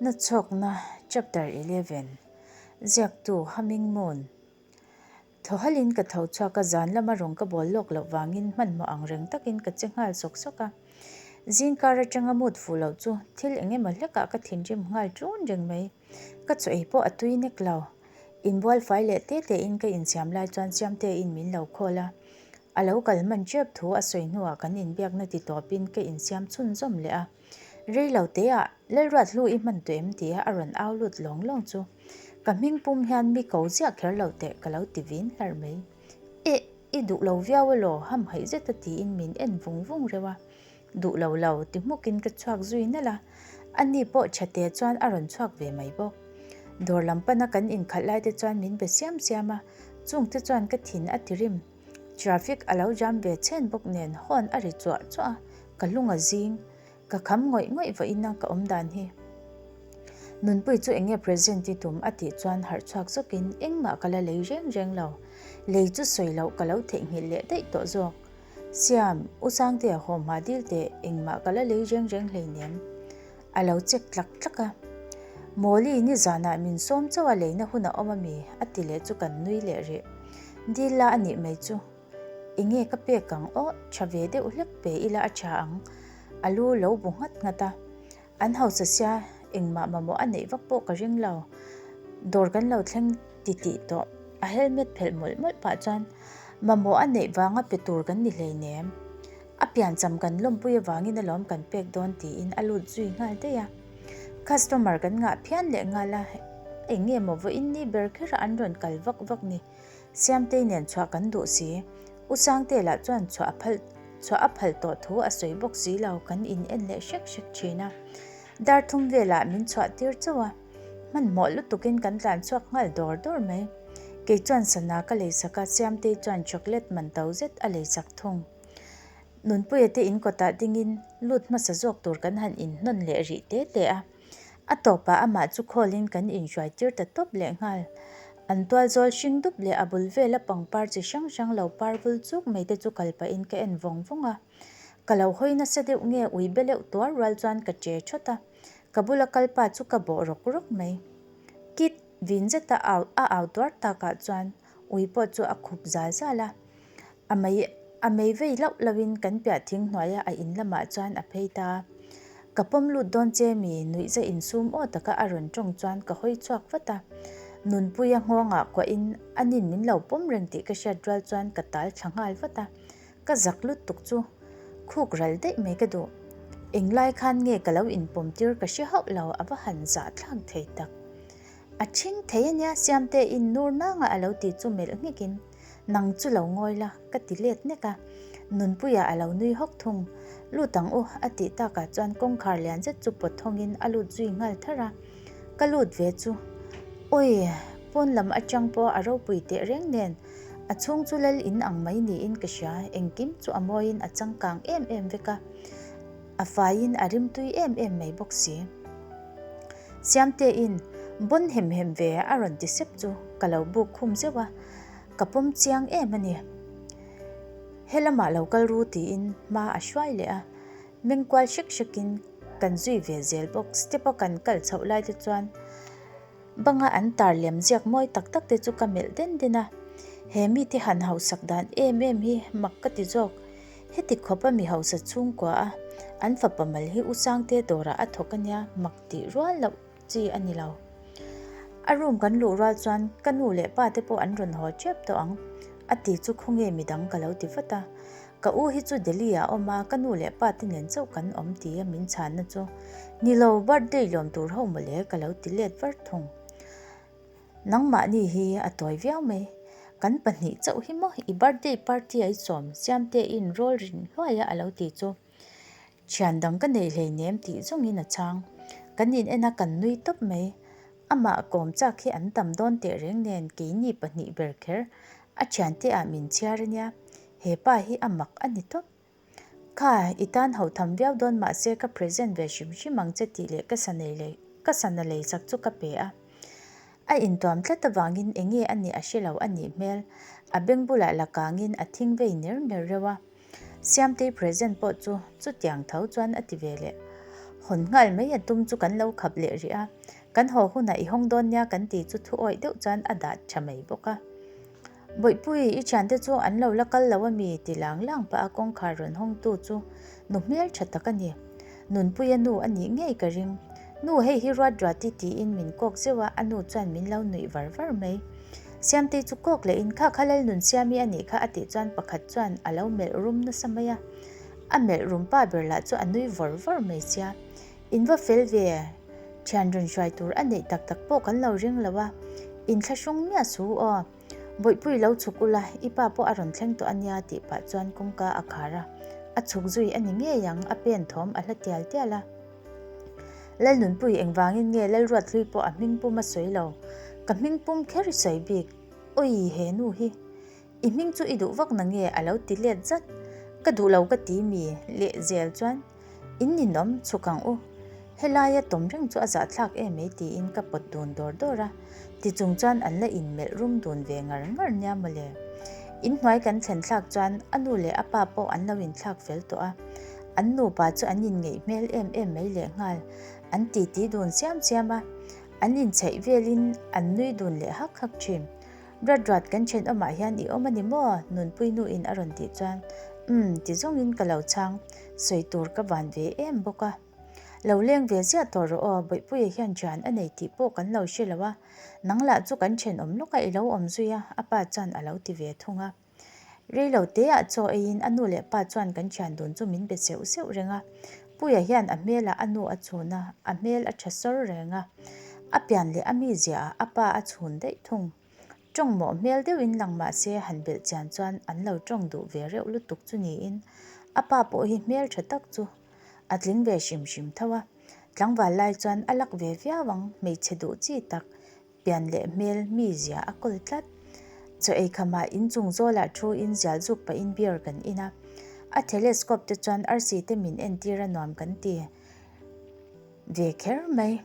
Nachhawkna Chapter 11 Ziaktu Humming Moon Thaw halhin ka tho chhuak a, zan lama rawn ka bawl lawk loh vangin hmanhmawh ang reng takin ka che nghal sawk sawk a. Zing kar atanga mood fuh loh chu thil eng emaw hlekah ka thinrim nghal ṭun reng mai. Ka chaw ei pawh a tui nek lo. Inbual fai leh te tein ka insiam lai chuan Siamtein min lo call a. A lo kal hman ṭep thu a sawi hnuah kan inbiakna ti tawpin ka insiam chhunzawm leh a. Rei lo teah Lalruat hlu i hman tawh em tia a rawn au lut lawng lawng chu ka hming pum hian mi ko ziah kher lo teh ka lo ti vin hlar mai. Eh, i duh lo viau elaw hamhaih zeta tiin min en vung vung reuh a. Duh lo lo ti hmukin ka chhuak zui nalh a, ani pawh tha te chuan a rawn chhuak ve mai bawk. Dawr lam pana kan inkhalh lai te chuan min be siam siam a, chungte chuan ka thin a ti rim. Traffic a lo jam ve chhen bawk nen horn a ri chuah chuah a, ka lung a zing. Ka kham ngawih ngawih vawiin a ka awm dan hi. Nunpui chu enge present i tum a tih chuan harh chhuak zawkin engmah ka la lei reng reng lo. Lei chu sawi loh ka lo theihnghilh leh daih tawh zawk. Siam, U Sangtea haw hma dil teh engmah ka la lei reng reng hleinem. A lo check tlak tlak a. Mawli, nizanah min sawm chauh a leina hun a awm ami? a ti leh chu kan nui leh rih. Dil la a nih mai chu. Enge ka pek ang aw, tha ve deuh hlek pe ila a tha ang. A lu lo bu nghat nghat a. An hausa sia engmah mamawh a neih vak pawh ka ring lo. Dawr kan lo thleng ti tih tawh. A helmet phelh mawlh mawlh pah chuan mamawh a neih vanga pe tur kan ni hleinem. A piancham kan lawmpui avangin alawm kan pek dawn tiin a lut zui nghal daih a. Customer kan ngah phian leh nghal a, eng nge maw vawiin ni ber kher a an rawn kal vak vak ni. Siamtei nen chhuah kan duh si. U Sangte lah chuan chhuah a phal chhuah a phal tawh thu a sawi bawk si lo, kan in en leh hrek hrek thin a. Dar thum velah min chhuah tir chauh a, hmanhmawh lutukin kan tlan chhuak nghal dawr dawr mai. Kei chuan sana ka lei sak a, Siamtei chuan chocolate man to zet a lei sak thung. Nunpuia te in kawtah dingin lut hmasa zawk tur kan han inhnawn leh rih te te a. A tawpah amah chu khawlin kan inhruai tir ta tawp leh nghal. An tual zawl hring dup leh a bul vela pangpar chi hrang hrang lo par vul chuk mai te chu kal pahin ka en vawng vawng a. Ka lo hawi nasa deuh nge ui be leuh tuar rual chuan ka che thawt a. Ka bula kal pa chu ka bawh rawk rawk mai. Kit vin zeta au a au tuar takah chuan ui pawh chu a khup zal zal a. A mei a mei vei lauh lauhin kan piah thing hnuaia a in lamah chuan a phei ta. Ka pawm lut dawn che mi nuihza insum aw taka a rawn tawng chuan ka hawi chhuak vat a. Nunpuia nghawngah kuahin a nin min lo pawm reng tih ka hriat rual chuan ka tal thla nghal vat a. Ka zak lut tuk chu khuk ral daih mai ka duh. Englai khan nge ka lo inpawm tir ka hre hauh lo a va han zah thlak thei tak. A ṭhing thei a nia Siamte in nur nanga a lo ti chu melh nghekin Nang chu lo ngawi la, ka ti let nek a. Nunpuia a lo nui hawk thung. Lut ang u, a tih takah chuan kawngkhar lian zet chu pawt thawngin a lut zui nghal tharh a. Ka lut ve chu, Awi, pawn lam atang pawh a ropui teh reng nen, a chhung chu lal in ang mai niin ka hria, engkim chu a mawiin a changkang em em vek a. A faiin a rimtui em em mai bawk si. Siamtein, Bawn hem hem ve a rawn ti sep chu ka lo buk khum zeuh a, ka pawm chiang em a ni. He lamah lo kal ru tiin hma a hruai leh a, mengkual hrek hrekin kan zui ve zel bawk. Step a kan kal chhoh lai te chuan Banga an tar lem ziak mawi tak tak te chu ka melh den den a, he mite han hausak dan em em hi mak ka ti zawk. Heti khawp a mi hausa chhungkua a, an fapa mal hi U Sangte dawrah a thawk a nia mak tih rual loh chi a ni lo. A room kan luh rual chuan ka nu leh pa te pawh an rawn haw tep tawh ang a ti chu khawnge midang ka lo ti vat a. Ka u hi chu Delhi ah a awm a, ka nu leh pa te nen chauh kan awm ti a min chhanna chu ni lo, birthday lawm tur ho mawle ka lo ti let var thung. Nangmahni hi a tawi viau mai, kan pahnih chauh hi maw i birthday party a i sawm Siamte in rawl rin hluai a a lo ti chu thian dang ka nei hleinem tih zawngin a chhang. Kan in en a kan nui tawp mai, amah kawm chak hi an tam dawn teh reng nen keini pahnih ber kher a thiante ah min chhiar a nia. He pa hi a mak a ni tawp. Kha, i tan ho tham viau dawn mahse ka present ve hrim hrim ang che tih leh ka sa nei leh ka sana lei chak chu ka pe a. A intuam tlat avangin enge a nih a hre lo a nih hmel. A beng bulah la kangin a thing vei ner ner reuh a. Siamtei present pawh chu chutiang tho chuan a ti ve leh. Hawn nghal mai a tum chu kan lo khap leh rih a, kan haw hunah i hawng dawn nia kan ti chu thu awih deuh chuan a dah tha mai bawk a. Bawihpui, i thiante chu an lo la kal lo a mi? ti lang lang pah a kawngkhar rawn hawngtu chu nu hmel tha tak a ni. Nunpuia nu a nih ngei ka ring. Nu hei hi ruat ruati tiin min kawk zeuh a, a nu chuan min lo nuih var var mai. Siamtei chu kawk leh in kha kha Lalnunsiami a nih kha a tih chuan pakhat chuan a lo melh rum nasa mai a. A melh rum pa ber lah chu a nui vawr vawr mai sia. In va fel ve, thian rawn hruai tur a neih tak tak pawh kan lo ring lo a, in thlahrung miah su aw. Bawihpui lo chhuk ula, i pa pawh a rawn thleng tawh a nia tih pah chuan kawngka a khar a, a chhuk zui a ni ngei ang, a pen thawm a hla tial tial a. Lalnunpui engvangin nge Lalruathlui pawh a hming pum a sawi lo, ka hming pum kher i sawi bik, awii he nu hi. I hming chu i duh vak na nge a lo ti let zat, ka duh lo ka ti mi leh zel chuan in ninawm chhuk ang u, helaia tawm reng chu a zahthlak em ei tiin ka pawt dun dawr dawr a, tichung chuan an la inmelh rum dun ve ngar ngar nia mawle. Inhnuai kan thlen thlak chuan a nu leh a pa pawh an lo inthlak fel tawh a, an nupa chu an inngeih hmel em em mai lehnghal, an titi dun chiam chiam a, an inchheih velin an nui dun leh hak hak thin. Ruat ruat kan thenawmah hian i awm a ni maw? Nunpui nuin a rawn tih chuan, Umm, ti zawngin ka lo chhang, sawi tur ka van ve em bawk a. Lo leng ve ziah tawh rawh aw, Bawihpuia hian thian a nei tih pawh kan lo hre lo a, nang lah chu kan thenawm lawkah i lo awm zui a, a pa chuan a lo ti ve thung a. Rei lo teah chaw eiin a nu leh pa chuan kan thian dun chu min be seuh seuh reng a. Puia hian a hmelah a nu a chhun a, a hmel a tha sawr reng a. A pian leh a miziaah a pa a chhun daih thung. Tawng mawh hmel deuhin lang mah se han belh chian chuan an lo tawng duh ve reuh lutuk chu niin a pa pawh hi hmel tha tak chu a tling ve hrim hrim tho a. Tlangval lai chuan a lak ve viau ang hmeichhe duh chi tak Pian leh hmel mi zia a kawl tlat. Chaw ei khamah inchung zawlah thu in zial zuk pahin beer kan in a. A telescope te chuan arsi te min entir a nuam kan ti ve kher mai.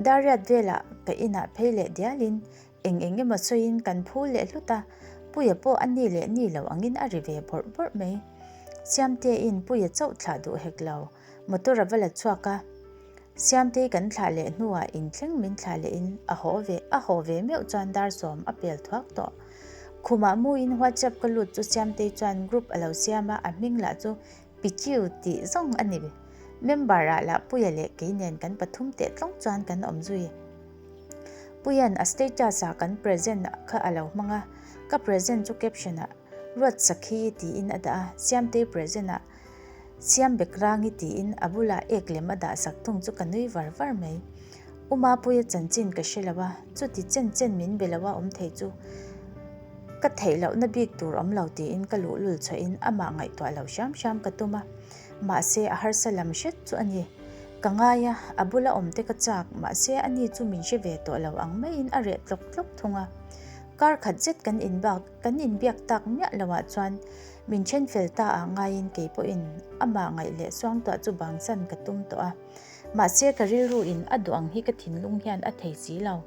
Dariat velah ka inah phei leh dialin eng eng emaw sawiin kan phul leh hlut a, Puia pawh a ni leh ni lo angin a ri ve bawrh bawrh mai. Siamtein Puia chauh thlah duh hek lo. Motor a va la chhuak a. Siamtei kan thlah leh hnuah inthleng min thlah lehin a haw ve a haw ve meuh chuan dar sawm a pel thuak tawh. Khumah muin WhatsApp ka lut chu Siamtei chuan group a lo siam a, a hming lah chu Pichiu tih zawng a ni. Member ah lah Puia leh kei nen kan pathum teh tlawng chuan kan awm zui. Puia'n a status ah kan present kha a lo hmang a, ka present chu caption ah Ruatsakhi tiin a dah a, Siamtei present ah Siam bek rangi tiin a bulah ek lem a dah sak thung chu ka nui var var mai. U Mapuia chanchin ka hre lo a, chuti chen chen min be lo a awm thei chu ka theih lohna bik tur awm lo tiin ka luhlul chhuahin amah ngaihtuah lo hram hram ka tum a, mahse a harsa lam hret chu a ni. Ka ngai a, a bula awm te ka chak, mahse ani chu min hre ve tawh lo ang maiin a reh tlawk tlawk thung a. Kar khat zet kan inbak kan inbiak tak miah loah chuan Min then fel ta ah ngaiin kei pawhin amah ngaih leh suangtuah chu bangsan ka tum tawh a. Mahse ka rilru in a duh ang hi ka thinlung hian a thei si lo.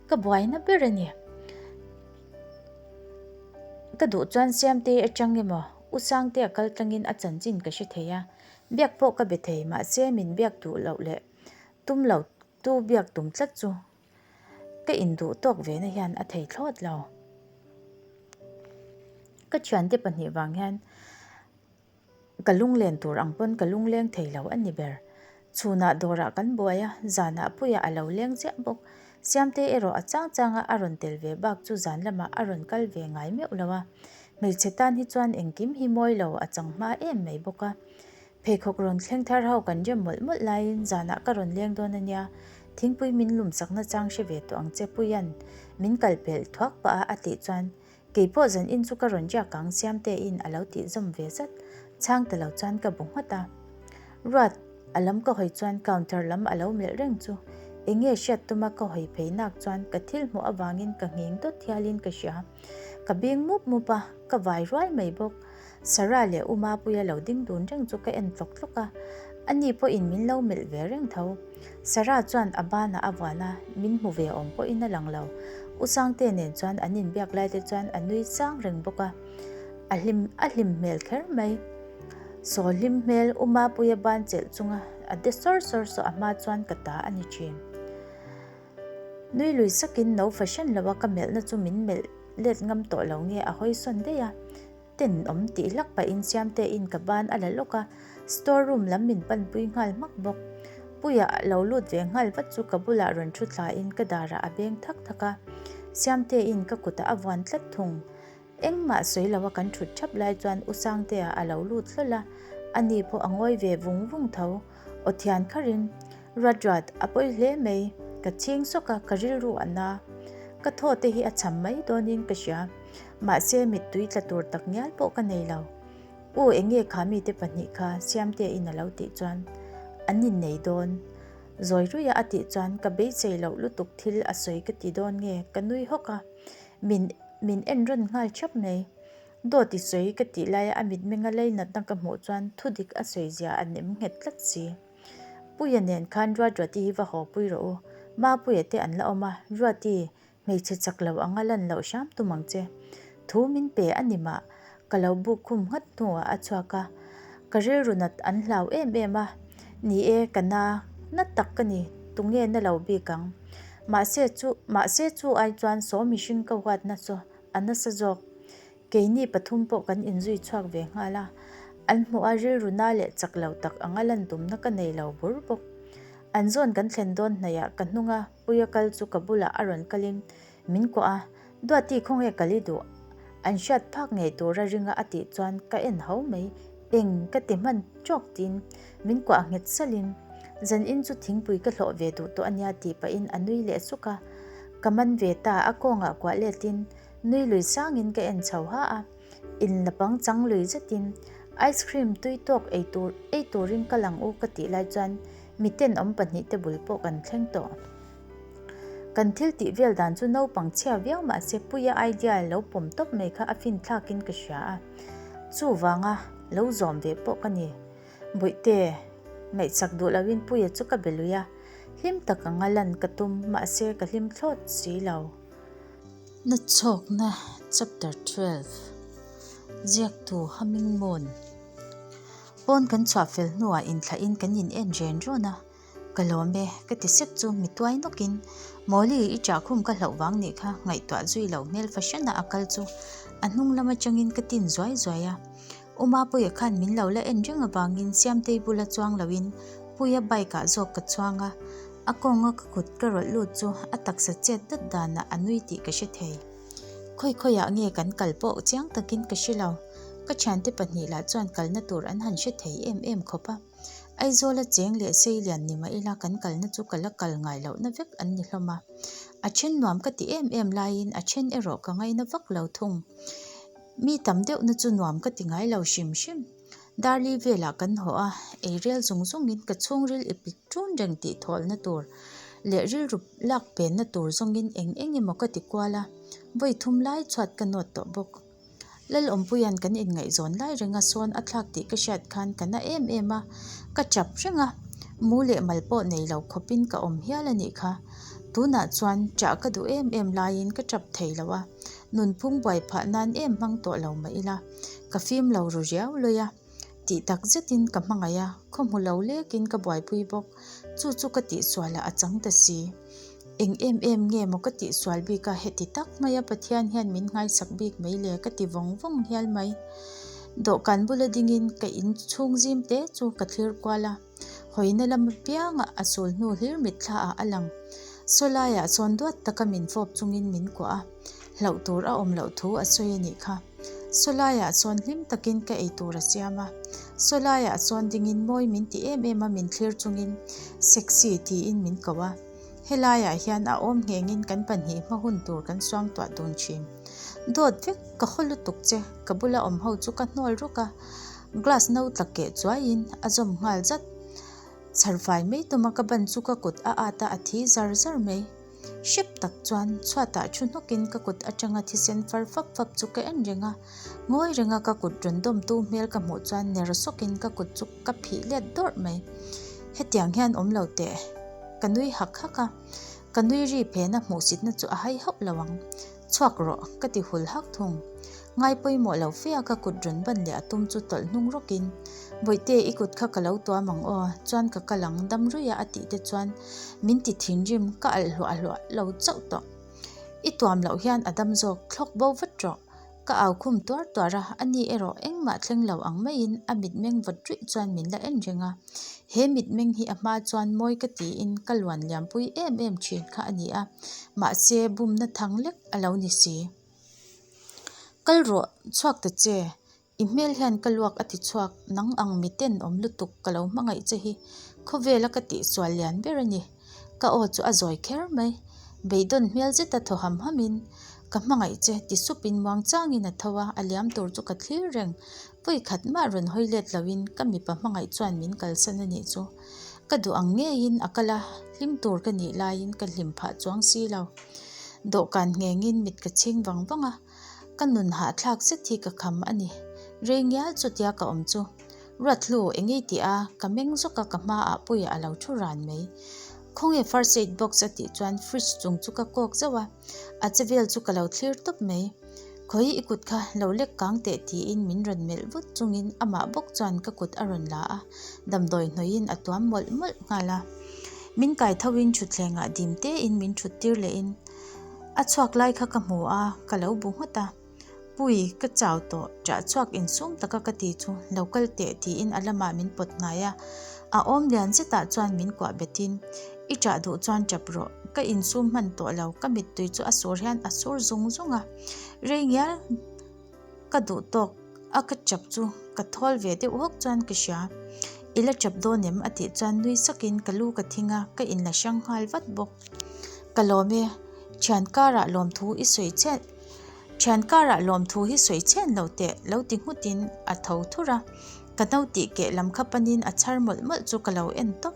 Ka buaina ber a ni. Ka duh chuan Siamtei atang emaw U Sangtea kal tlangin a chanchin ka hre thei a, biak pawh ka be thei mahse min biak duh loh leh tum lo tu biak tum tlat chu Ka induh tawk ve na hian a thei thlawt lo. Ka thiante pahnih vang hian ka lunglen tur ang pawn ka lungleng thei lo a ni ber. Chhunah dawrah kan buai a, zanah puiah a lo leng chiah bawk. Siamte erawh a chang changa a rawn tel ve bak chu zan lamah a rawn kal ve ngai meuh lo a. Hmeichhe tan hi chuan engkim hi mawi lo a chang hma em mai bawk a. Pheikhawk rawn thleng thar ho kan rem mawlh mawlh laiin zanah ka rawn leng dawn a nia, thingpui min lum sakna chang hre ve tawh ang che Puia'n min kal pelh thuak pah a a tih chuan kei pawh zan in chu ka rawn riak ang Siamtein a lo tih zawm ve zat, chhang ta lo chuan ka bu nghat a. Ruat, a lam ka hawi chuan counter lam a lo melh reng chu eng nge hriat tuma ka hawi phei nak chuan ka thil hmuh avangin ka ngheng dawt hialin ka hria. Ka bing mup mup a, ka vai ruai mai bawk. Sarah leh U Mapuia lo ding dun reng chu ka en tlawk tlawk a, ani pawhin min lo melh ve reng tho. Sarah chuan a banah a vuan a, min hmu ve awm pawhin a lang lo. U Sangte nen chuan an inbiak lai te chuan a nui sang reng bawk a, a hlim a hlim hmel kher mai. Saw hlim hmel U Mapuia ban chelh chunga a de sawr sawr saw a hma chuan ka ta a ni thin. Nui lui sakin no fahran loa ka melhna chu min melh let ngam tawh lo nge a hawi sawn daih a. Tenawm tih hlak pahin Siamtein ka ban a la lawk a, store room lam min panpui nghal hmak bawk. Puia lo lut ve nghal vat chu ka bulah rawn thu thlain ka darah a beng thak thak a, Siamtein ka kutah a vuan tlat thung. Engmah sawi loa kan thut thap lai chuan U Sangtea a lo lut hlawl a, ani pawh a ngawi ve vung vung tho. Aw thian kharin, Ruat ruat, a pawi hle mai, ka chhing sawk a, ka rilru a na. Ka thaw te hi a cham mai dawnin ka hria. Mahse mittui tla tur tak ngial pawh ka nei lo. U enge kha mite pahnih kha Siamtein a lo tih chuan an innei dawn. Zawi ruia a tih chuan ka beisei loh lutuk thil a sawi ka ti dawn nge ka nui hawk a, min min en rawn nghal thap mai. Dawt i sawi ka tih laia a mitmenga leinatna ka hmuh chuan thudik a sawi zia a nem nghet tlat si. Puia nen khan Ruatruati hi va haw pui rawh u. Mapuia te an la awm a, Ruati Hmeichhe chak lo anga lan loh hram tum ang che. Thu min pe a ni mah, ka lo buk khum nghat hnuah a chhuak a. Ka rilru nat an hlau em em a, ni e, ka na, na tak ka ni, tunge na lo bik ang. Mahse chu, mahse chu ai chuan saw mihring ka huatna chu a nasa zawk. Keini pathum pawh kan inzui chhuak ve nghal a, an hmuh a rilru na leh chak lo tak anga lan tumna ka nei lo bur bawk. An zawn kan thlen dawn hnaihah ka hnunga Puia kal chu ka bulah a rawn kalin min kuah a, Duati khawnge kal i duh? An hriat phak ngei tura ringa a tih chuan ka en ho mai, eng ka ti hman tawk tiin min kuah nghet salhin Zanin chu thingpui ka hlawh ve duh tawh ania tih pahin a nui leh suk a, ka man ve ta a kawngah kuah letin nui lui sangin ka en chho ha a, in la pang chang lui zetin ice cream tui tawk ei tur ei turin ka lang u ka tih lai chuan Miten awm pahnihte bul pawh kan thleng tawh. Kan thil tih vel dan chu naupang chhia viau mah se Puia idea lo pawm tawp mai kha a fin thlakin ka hria a. Chuvanga lo zawm ve pawh ka ni. Bawihte, ngaihchak duh loin Puia chu ka be lui a, hlim tak anga lan ka tum mahse ka hlim thlawt si lo. Na chhawkna Chapter 12 Ziaktu Humming Moon Pawn kan chhuah fel hnuah inthlahin kan in en ren rawn a, Ka lawm e, ka ti sep chu mi tuai nawkin, Mawli, i ṭah khum ka hlauh vang nih kha ngaihtuah zui loh hmel fahran a a kal chu a hnung lam atangin ka tin zuai zuai a. U Mapuia khan min lo la en reng avangin Siamtei bula chuang loin Puia bike ah zawk ka chuang a, a kawnga ka kut ka rawlh lut chu a taksa chet dat danah a nui tih ka hre thei. Khawi khawiah nge kan kal pawh chiang takin ka hre lo. Ka thiante pahnih lah chuan kalna tur an han hre thei em em khawp a. Aizawla cheng leh Seilian ni mah ila kan kalna chu ka la kal ngai lohna vek an ni hlawm a. A then nuam ka ti em em laiin a then erawh ka ngaina vak lo thung. Mi tam deuhna chu nuam ka ti ngai lo hrim hrim. Darli velah kan haw a, ei rel zung zungin ka chhungril i pik ṭun reng tih thawlna tur leh rilru lak penna tur zawngin eng eng emaw ka ti kual a, vawi thum lai chhuat ka nawt tawh bawk. Lalawmpuia'n kan inngaihzawn lai renga sawn a thlak tih ka hriat khan ka na em em a, ka chap reng a, mu leh mal pawh nei lo khawpin ka awm hial a nih kha. Tunah chuan ṭah ka duh em em laiin ka ṭap thei lo a, nunphung buai phah nan em hmang tawh lo mah ila, ka fim lo ru riau lawi a. Tih tak zetin ka hmangaih a, khaw hmu lo lekin ka buaipui bawk. Chu chu ka tihsualah a chang ta si. Eng em em nge maw ka tihsual bik a, heti tak maia Pathian hian min nghaisak bik mai le ka ti vawng vawng hial mai. Dawhkan bula dingin ka in chhung zim te chu ka thlir kual a. Hawina lam apiangah a sul hnu hlir mitthla ah a lang. Sawlaiah chuan duat taka min fawp chungin min kuah a, hlauh tur a awm loh thu a sawi a nih kha. Sawlaiah chuan hlim takin ka ei tur a siam a, sawlaiah chuan dingin mawi min ti em em a min thlir chungin sexy tiin min ko a. Helaiah hian a awm nghengin kan pahnih hma hun tur kan suangtuah dun thin. Dawt vek, ka haw lutuk che, ka bula awm ho chu ka hnawl ruk a, glass no tla keh chuaiin a zawm nghal zat. Chharfai mai tuma ka ban chu ka kut a at a, a thi zar zar mai. Hrep tak chuan chhuatah thu hnawkin ka kut atanga thisen far fap fap chu ka en reng a, ngawi renga ka kut rawn dawmtu hmel ka hmuh chuan ner sawkin ka kut chu ka phih let dawrh mai. Hetiang hian awm lo teh. Ka nui hak hak a, ka nui ri phena hmuhsitna chu a hai hauh lo ang. Chhuak rawh, ka ti hul hak thung. Ngai pawimawh lo fe a ka kut rawn ban leh a tum chu tawlh hnung rawkin, Bawihte, i kut kha ka lo tuam ang aw, chuan ka kal ang, dam ruih a a tih te chuan min ti thinrim, ka alh hluah hluah lo chauh tawh. I tuam loh hian a dam zawk, thlawk bo vat rawh. Ka au khum tuar tuar a, ani erawh engmah thleng lo ang maiin a mitmeng vawt ruih chuan min la en reng a. He mitmeng hi a hma chuan mawi ka tiin ka luan liampui em em thin kha a ni a, mahse bumna thang lek a lo ni si. Kal rawh, chhuak ta che, I hmel hian ka luak a ti chhuak, nang ang miten awm lutuk ka lo hmangaih che hi khawvela ka tihsual lian ber a ni. Ka aw chu a zawi kher mai. Beidawn hmel zeta thaw ham hamin, Ka hmangaih che ti supin muang changin a tho a, a liam tur chu ka thlir reng. Vawi khat mah rawn hawi let loin ka mipa hmangaih chuan min kalsan a nih chu. Ka duh ang ngeiin a kal a, hlim tur ka nih laiin ka hlim phah chuang si lo. Dawhkan nghengin mit ka chhing vang vang a. Ka nun hahthlak zet hi ka kham a ni. Rei ngial chutia ka awm chu. Ruathlu eng ei tih a, ka meng zawk a ka hmaah Puia a lo thu ran mai. Khawnge first aid box a tih chuan fridge chung chu ka kawk zauh a, a che vel chu ka lo thlir tawp mai. Khawi i kut kha lo lek kang teh tiin min rawn melh vut chungin amah bawk chuan ka kut a rawn la a, damdawi hnawihin a tuam mawlh mawlh nghal a. Min kai thoin thutthlengah dim tein min thut tir lehin A chhuak lai kha ka hmu a, ka lo bu nghut a. Pui, ka chau tawh, ṭah chhuak insum taka ka ti chu lo kal teh tiin a lamah min pawt hnai a. A awm lian zetah chuan min kuah betin, I ṭah duh chuan ṭap rawh, ka insum hman tawh lo, ka mittui chu a sur hian a sur zung zung a. Rei ngial. Ka duh tawk a ka chap chu ka thawl ve deuh hawk chuan ka hria. I la chap dawn em? a tih chuan nui sakin ka lu ka thing a, ka inla hrang nghal vat bawk. Ka lawm e, thian karah lawmthu i sawi chiah thian karah lawmthu hi sawi chian lo teh lo ti nghutin a tho thur a. Ka no tih keh lam kha panin a chhar mawlh mawlh chu ka lo en tawp.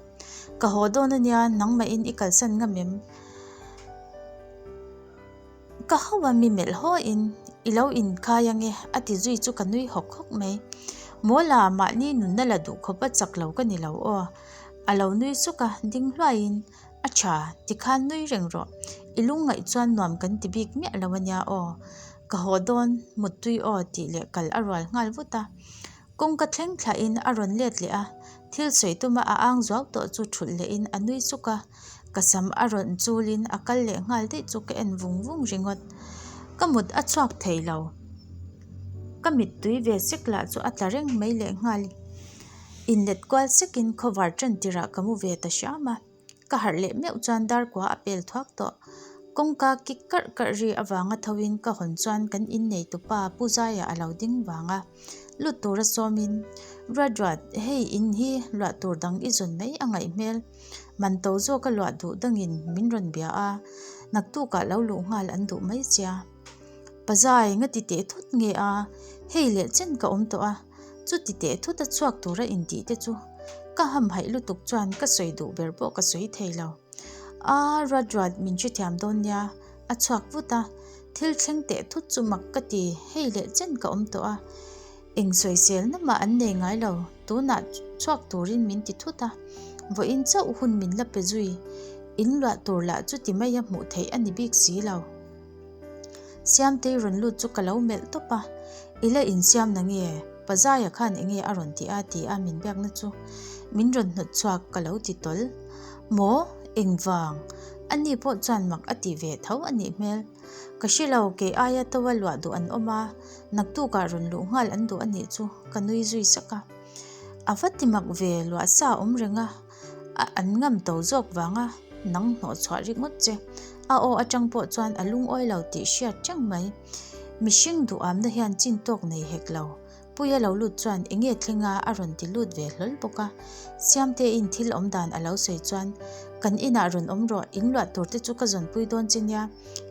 Ka haw dawn ania, nangmahin i kalsan ngam em? Ka ho a mi melh haw in i lo inkhai ange a ti zui chu ka nui hawk hawk mai. Mawla mahni nunna la duh khawp a chak lo ka ni lo aw. A lo nui suk a, ding hluai in a tha tikhan nui reng rawh. I lungngaih chuan nuam kan ti bik miah lo ania aw. Ka haw dawn muttui aw tih leh kal a rual nghal vut a. Kawngka thleng thlahin a rawn let leh a, thil sawi tuma a ang zuau tawh chu thulh lehin a nui suk a, ka sam a rawn chulin a kal leh nghal daih chu ka en vung vung ringawt. Ka mut a chhuak thei lo. Ka mittui ve sek lah chu a tla reng mai leh nghal. Inlet kual sekin khawvar tan tirah ka mu ve ta hram a. Ka harh leh meuh chuan dar kua a pel thuak tawh. Kawngka kik karh karh ri avanga thoin ka hawn chuan kan innei tupa Pu Zaia a lo ding vang a. Lut tura sawmin, Ruat ruat, hei in hi luah tur dang i zawn mai a ngaih hmel. Man to zawka luah duh dangin min rawn bia a, naktukah lo luh nghal an duh mai sia. Pa Zai, nga ti teh thut nge a, hei leh chen ka awm tawh a. Chuti teh thut a chhuak tura intih te chu ka hamhaih lutuk chuan ka sawi duh ber pawh ka sawi thei lo. Aa ruat ruat min hrethiam dawn nia, a chhuak vut a, thil thleng teh thut chu mak ka ti, hei leh chen ka awm tawh a, eng sawiselna mah an nei ngai lo, tunah chhuak turin min ti thut a, vawiin chauh hun min la pe zui, in luah tur lah chuti maia hmuh theih a ni bik si lo. Siamtei rawn lut chu ka lo melh tawp a, I la insiam na nge? Pa Zaia khan enge a rawn ti a ti a min biakna chu min rawn hnawt chhuak ka lo ti tawl. Maw? Engvang? Ani pawh chuan mak a ti ve tho a nih hmel. Ka hre lo, kei aia to a luah duh an awm a, naktukah rawn luh nghal an duh a nih chu ka nui zui sak a. A va ti mak ve luah sa awm reng a. A an ngam to zawk vanga nang hnawh chhuah ringawt che. A aw atang pawh chuan a lungawi lo tih hriat reng mai. Mihring duhamna hian chin tawk nei hek lo. Puia lo lut chuan enge thleng a a rawn ti lut ve hlawl bawk a. Siamtein thil awm dan a lo sawi chuan, Kan inah rawn awm rawh, in luah tur te chu ka zawnpui dawn che nia.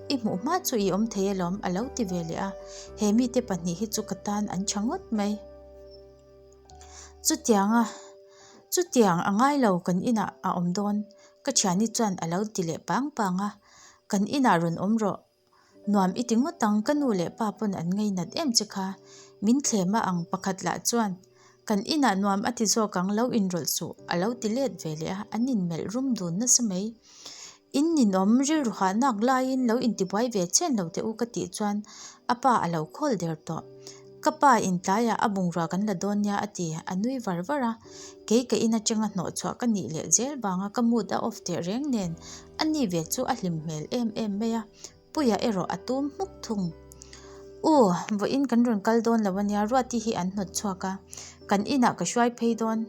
I hmuh hma chu i awm thei alawm a lo ti ve leh a. He mite pahnih hi chu ka tan an tha ngawt mai. Chutianga chutiang a ngai lo kan inah a awm dawn ka thiani chuan a lo ti leh pang pang a, kan inah rawn awm rawh nuam i ti ngawt ang ka nu leh pa pawn an ngainat em che kha min thlem a ang pakhat lah chuan kan inah nuam a ti zawk ang lo inrawlh suh a lo ti let ve leh a an inmelh rum dun nasa mai. In ninawm rilru hah nak laiin lo intibuai ve chen lo teh u ka tih chuan a pa a lo khawl der tawh. Ka pa in tlaiah a bungrua kan la dawn nia a ti, a nui var var a. Kei ka in atanga hnawh chhuah ka nih leh zel vanga ka mood a off teh reng nen a ni ve chu a hlim hmel em em mai a, Puia erawh a tum hmuk thung. U, vawiin kan rawn kal dawn lo ania, Ruati hi an hnawt chhuak a, kan inah ka hruai phei dawn.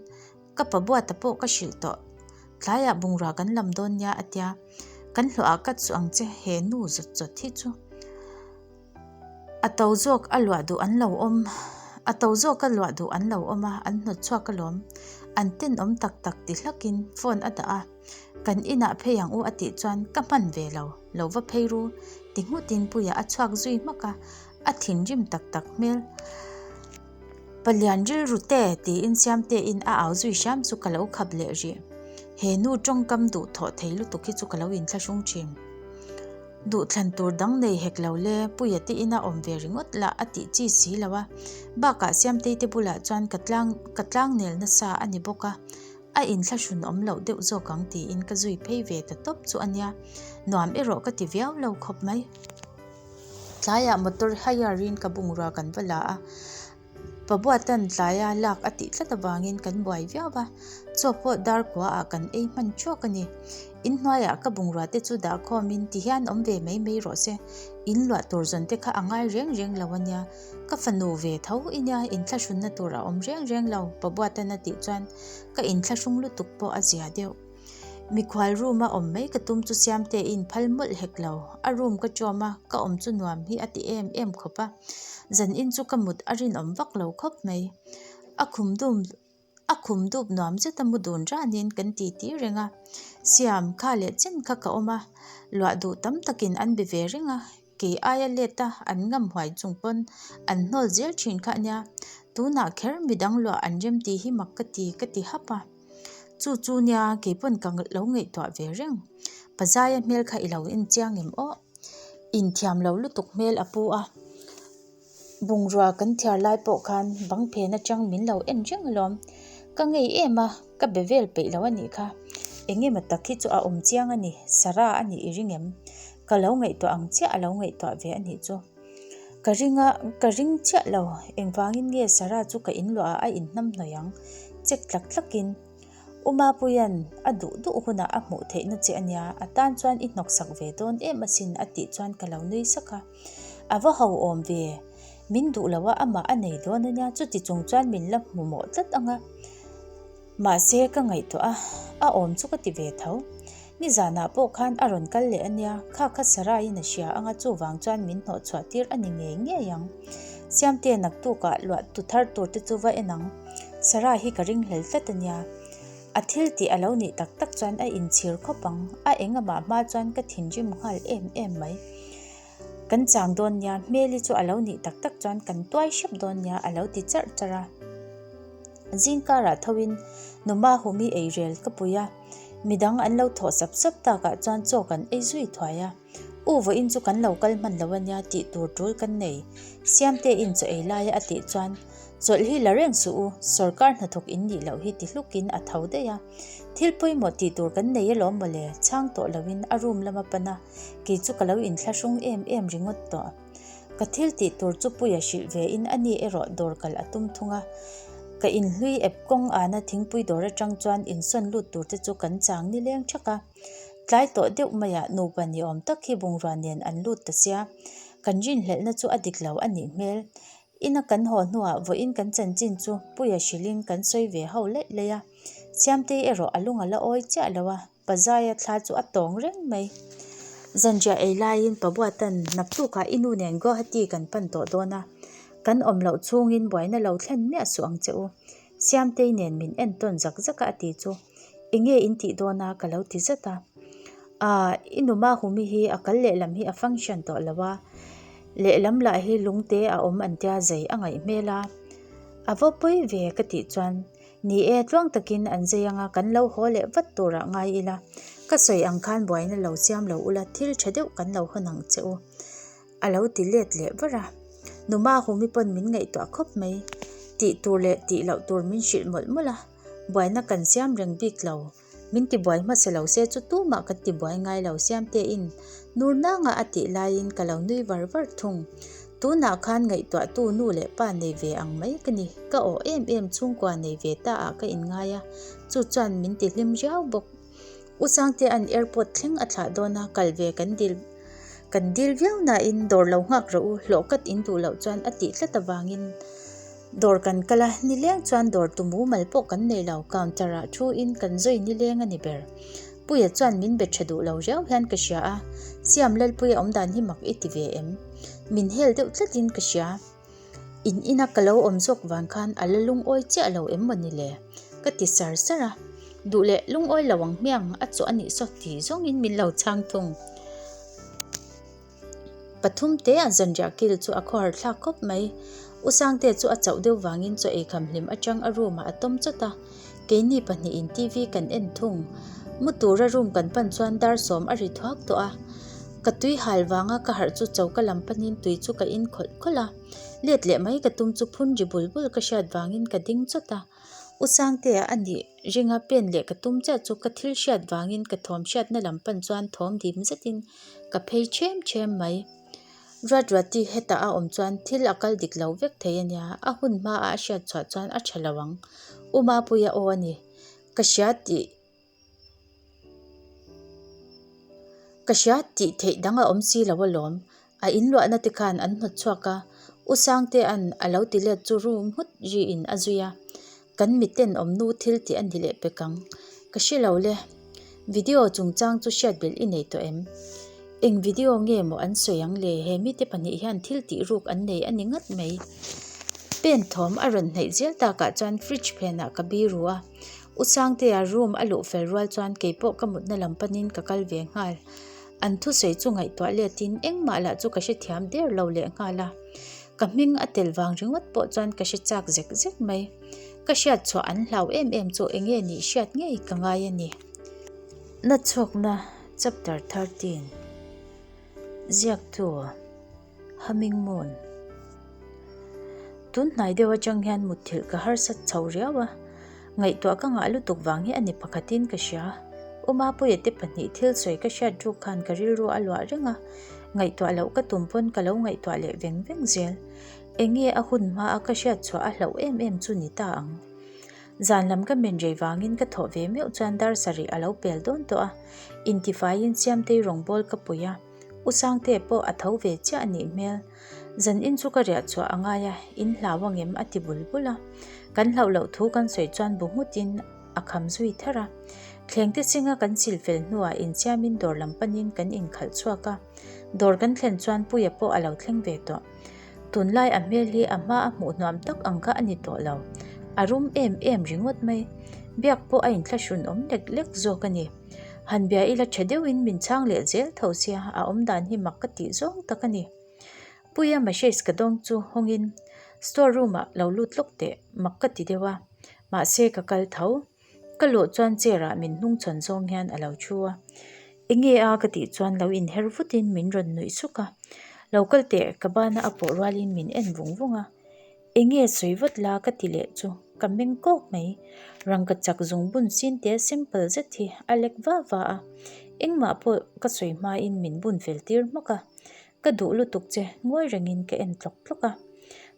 Ka pa buata pawh ka hrilh tawh. Tlaiah bungrua kan lam dawn nia a tia, kan hlawhah ka chu ang che he nu zawt zawt hi chu. A to zawk a luah duh an lo awm, a to zawk a luah duh an lo awm a, an hnawt chhuak alawm. An tenawm tak tak ti hlakin phone a dah a, kan inah phei ang u a tih chuan ka hman ve lo, lo va phei ru ti nghutin Puia a chhuak zui hmak a, a thinrim tak tak hmel. Palian rilru te tiin Siamtein a au zui hram chu ka lo khap leh rih. He nu tawngkam duh thawh thei lutuk hi chu ka lo inthlahrung thin. Duhthlan tur dang nei hek lo le, Puia te ina awm ve ringawt lah a tih chi si lo a. Bakah Siamtei te bulah chuan ka tlang ka tlangnel nasa a ni bawk a, a inthlahrun awm loh deuh zawk ang tiin ka zui phei ve ta tawp chu a nia. Nuam erawh ka ti viau lo khawp mai. Tlaiah motor hire in ka bungrua kan va la a, Pabuatan tlaia lak a tih tlat avangin kan buai viau va, chaw pawh dar kua ah kan ei hman thuak a ni. In hnuaiah ka bungrua te chu dah khawmin ti hian awm ve mai mai rawh se, in luah tur zawn te kha a ngai reng reng lo a nia, ka fanu ve tho i nia inthlahrunna tur a awm reng reng lo Pabuatan a tih chuan ka inthlahrung lutuk pawh a zia deuh. Mikhual room a awm mai ka tum chu Siamte in phal mawlh hek lo. A room ka ṭawm a, ka awm chu nuam hi a ti em em khawp a. Zan in chu ka mut a rinawm vak lo khawp mai. A khum dum a khum dup nuam zet a mu dun ranin kan ti ti reng a. Siam kha leh chen kha ka awm a, luah duh tam takin an be ve reng a. Kei aia let a an ngam huai chung pawn an hnawl zel thin kha ania, tunah kher midang luah an rem tih hi mak ka ti ka ti hap a. Chu chu nia kei pawn ka lo ngaihtuah ve reng. Pazaia hmel kha i lo en chiang em aw? Inthiam lo lutuk hmel a pu a. Bungrua kan thiar lai pawh khan bang phen atang min lo en reng alawm. Ka ngei em a, ka be vel peih lo a nih kha. Eng emaw tak hi chu a awm chiang a ni, Sarah a nih i ring em? Ka lo ngaihtuah ang chiah a lo ngaihtuah ve a nih chu. Ka ring a, ka ring chiah lo. Engvangin nge Sarah chu ka inluah ah a inhnamhnawih ang? Chek tlak tlakin. U Mapuia'n a duh duh hunah a hmuh theihna che a nia, a tan chuan i hnawksak ve dawn em asin a tih chuan ka lo nui sak a. A va ho awm ve, min duh lo a amah a nei dawn a nia, chuti chung chuan min la hmu mawh tlat ang a. Mahse ka ngaihtuah a, a awm chu ka ti ve tho. Nizanah pawh khan a rawn kal leh a nia, kha kha Saraiin a hria ang a chuvang chuan min hnawh chhuah tir a ni ngei ngei ang. Siamte naktukah luah tu thar tur te chu va en ang. Sarai hi ka ringhlel tlat a nia. A thil tih a lo nih tak tak chuan a inchhir khawp ang, a engamah hma chuan ka thinrim nghal em em mai. Kan chang dawn nia, hmeli chu a lo nih tak tak chuan kan tuai hrep dawn nia a lo ti charh charh a. Zingkarah thoin Numa Humi eirel ka pui a, midang an lo thawh sap sap takah chuan chaw kan ei zui thuai a. U vawiin chu kan lo kal hman lo ania tih tur tul kan nei. Siamte in chaw ei laia a tih chuan chawlh hi la reng suh u, sawrkar hnathawk in nih loh hi ti hlukin a tho daih a. Thil pawimawh tih tur kan nei alawm mawle, chhang tawh loin a room lama pan a, kei chu ka lo inthlahrung em em ringawt tawh. Ka thil tih tur chu Puia hrilh ve in a ni erawh dawr kal a tum thung a. Ka inhlui ep kawng ana thingpui dawr atang chuan insawn lut tur te chu kan chang nileng thak a. Tlai tawh deuh maiah nupa ni awm tak hi bungrua nen an lut ta sia. Kan rinhlelhna chu a dik lo a nih hmel. Ina kan haw hnuah vawiin kan chanchin chu Puia hrilhin kan sawi ve ho laih laih a. Siamtei erawh a lung a la awi chiah lo a. Pazaia thla chu a tawng reng mai. Zanriah ei laiin Pabuatan naktukah i nu nen Guwahati kan pan tawh dawn a, kan awm loh chhungin buaina lo thlen miah suh ang che u. Siamtei nen min entawn zak zak a a ti chu enge in tih dawn a ka lo ti zat a. Aaa i nu Mahumi hi a kal lehlam hi a function tawh lo a, lehlam lah hi lungte a awm an tia zei a ngaih hmel a, a va pawi ve ka tih chuan Ni e, tluang takin an zai anga kan lo haw leh vat turah ngai ila, ka sawi ang khan buaina lo siam lo ula thil tha deuh kan lo hawn ang che u, a lo ti let leh var a. Numa Humi pawn min ngaihtuah khawp mai, tih tur leh tih loh tur min hrilh mawlh mawlh a, buaina kan siam reng bik lo. Min tibuai hmasa lo se chu tumah kan tibuai ngai lo Siamtein nur nanga a tih laiin ka lo nui var var thung. Tunah khan ngaihtuahtu nu leh pa nei ve ang mai ka ni. Ka awh em em chhungkua nei ve ta ah ka inngai a, chu chuan min tihlim riau bawk. U Sangtea'n airport thleng a thlah dawn a, kal ve kan dil kan dil viau nain dawr lo nghak rawh u, hlawh kat in duh loh chuan a tih tlat avangin dawr kan kal a, nileng chuan dawr tu mumal pawh kan nei lo, counter ah thu in kan zui nileng a ni ber. Puia chuan min be tha duh lo riau hian ka hria a, Siam Lalpuia awmdan hi mak i ti ve em? Min hel deuh tlatin ka hria. In ina ka lo awm zawk vang khan a la lungawi chiah lo em maw ni le? Ka ti sar sar a, duh leh lungawi lo ang hmiang a chawh a nih saw ti zawngin min lo chhang thung. Pathum te a zanriah kil chu a khawhar thlak khawp mai. U Sangte chu a chauh deuh vangin chaw ei kham hlim atang a room ah a tawm chawt a, keini pahnihin TV kan en thung. Mu tura room kan pan chuan dar sawm a ri thuak tawh a. Ka tui hal vanga ka harh chu choka lam panin tui chu ka in khawlh khawlh a, let leh mai ka tum chu phun ri bul bul ka hriat vangin ka ding chawt a. U Sangtea a nih ringa pen leh ka tum chiah chu ka thil hriat vangin ka thawm hriatna lam pan chuan thawm dim zetin ka phei ṭhem ṭhem mai. Ruat Ruati hetah a awm chuan thil a kal dik lo vek thei a nia, a hun hmaah a hriat chhuah chuan a ṭha lo ang. U Mapuia aw a ni, ka hria tih. Ka hria tih theih dang a awm si lo alawm. A in luahna te khan an hnawt chhuak a, U Sangtea'n a lo ti let chu rum nghut riin a zui a. Kan miten awm nu thil tih a ni leh pek ang. Ka hre lo le. Video chungchang chu hriat belh i nei tawh em? Eng video nge maw an sawi ang le? He mite pahnih hian thil tih ruk an nei a ni ngat mai. Pen thawm a rawn hnaih zel takah chuan fridge phenah ka biru a. U Sangtea room a luh fel rual chuan keipawh ka mutna lam panin ka kal ve nghal. An thusawi chu ngaihtuah letin engmah lah chu ka hrethiam der lo leh nghal a. Ka hming a tel vang ringawt pawh chuan ka hre chak zek zek mai. Ka hriat chhuah an hlau em em chu enge nih hriat ngei ka ngai a ni. Nachhawkna Chapter 13 Ziaktu. Humming Moon. Tun hnai deuh atang hian mutthilh ka harsat chho riau a, ngaihtuah ka ngah lutuk vang hi a ni pakhatin ka hria. U Mapuia te pahnih thil sawi ka hriat ruk khan ka rilru a luah reng a, ngaihtuah loh ka tum pawn ka lo ngaihtuah leh veng veng zel. Enge a hun hma a ka hriat chhuah a hlauh em em chu ni ta ang. Zan lam ka men rei vangin ka thawh ve meuh chuan dar sarih a lo pel dawn tawh a, intifaiin Siamtei rawngbawl ka pui a. U Sangte pawh a tho ve chiah a nih hmel. Zan in chu ka riah chhuah a ngai a, in hlau angem a ti bul bul a. Kan hlauh loh thu kan sawi chuan bu nghutin a kham zui ther a. Thleng te singa kan chil fel hnuah insiamin dawr lam panin kan inkhalh chhuak a. Dawr kan thlen chuan Puia pawh a lo thleng ve tawh. Tunlai a hmel hi a hma a hmuh hnuam tak ang kha a ni tawh lo. A rum em em ringawt mai. Biak pawh a inthlahrun awm lek lek zawk a ni. Han bia ila tha deuhin min chhang leh zel tho sia, a awm dan hi mak ka tih zawng tak a ni. Puia message ka dawng chu hawngin store room ah lo lut lawk teh mak ka ti deuh a, mahse ka kal tho. Ka luh chuan chair ah min hnung chhawn zawng hian a lo thu a, enge a ka tih chuan lo inher vutin min rawn nuih suk a, lo kal teh ka bana a pawh rualin min en vung vung a. Enge sawi vat la ka ti leh chu ka meng kawk mai. Rangka chak zung bun sin te simple zet hi a lek va va a, engmah pawh ka sawi hmain min bun fel tir hmawk a. Ka duh lutuk che ngawi rengin ka en tlawk tlawk a.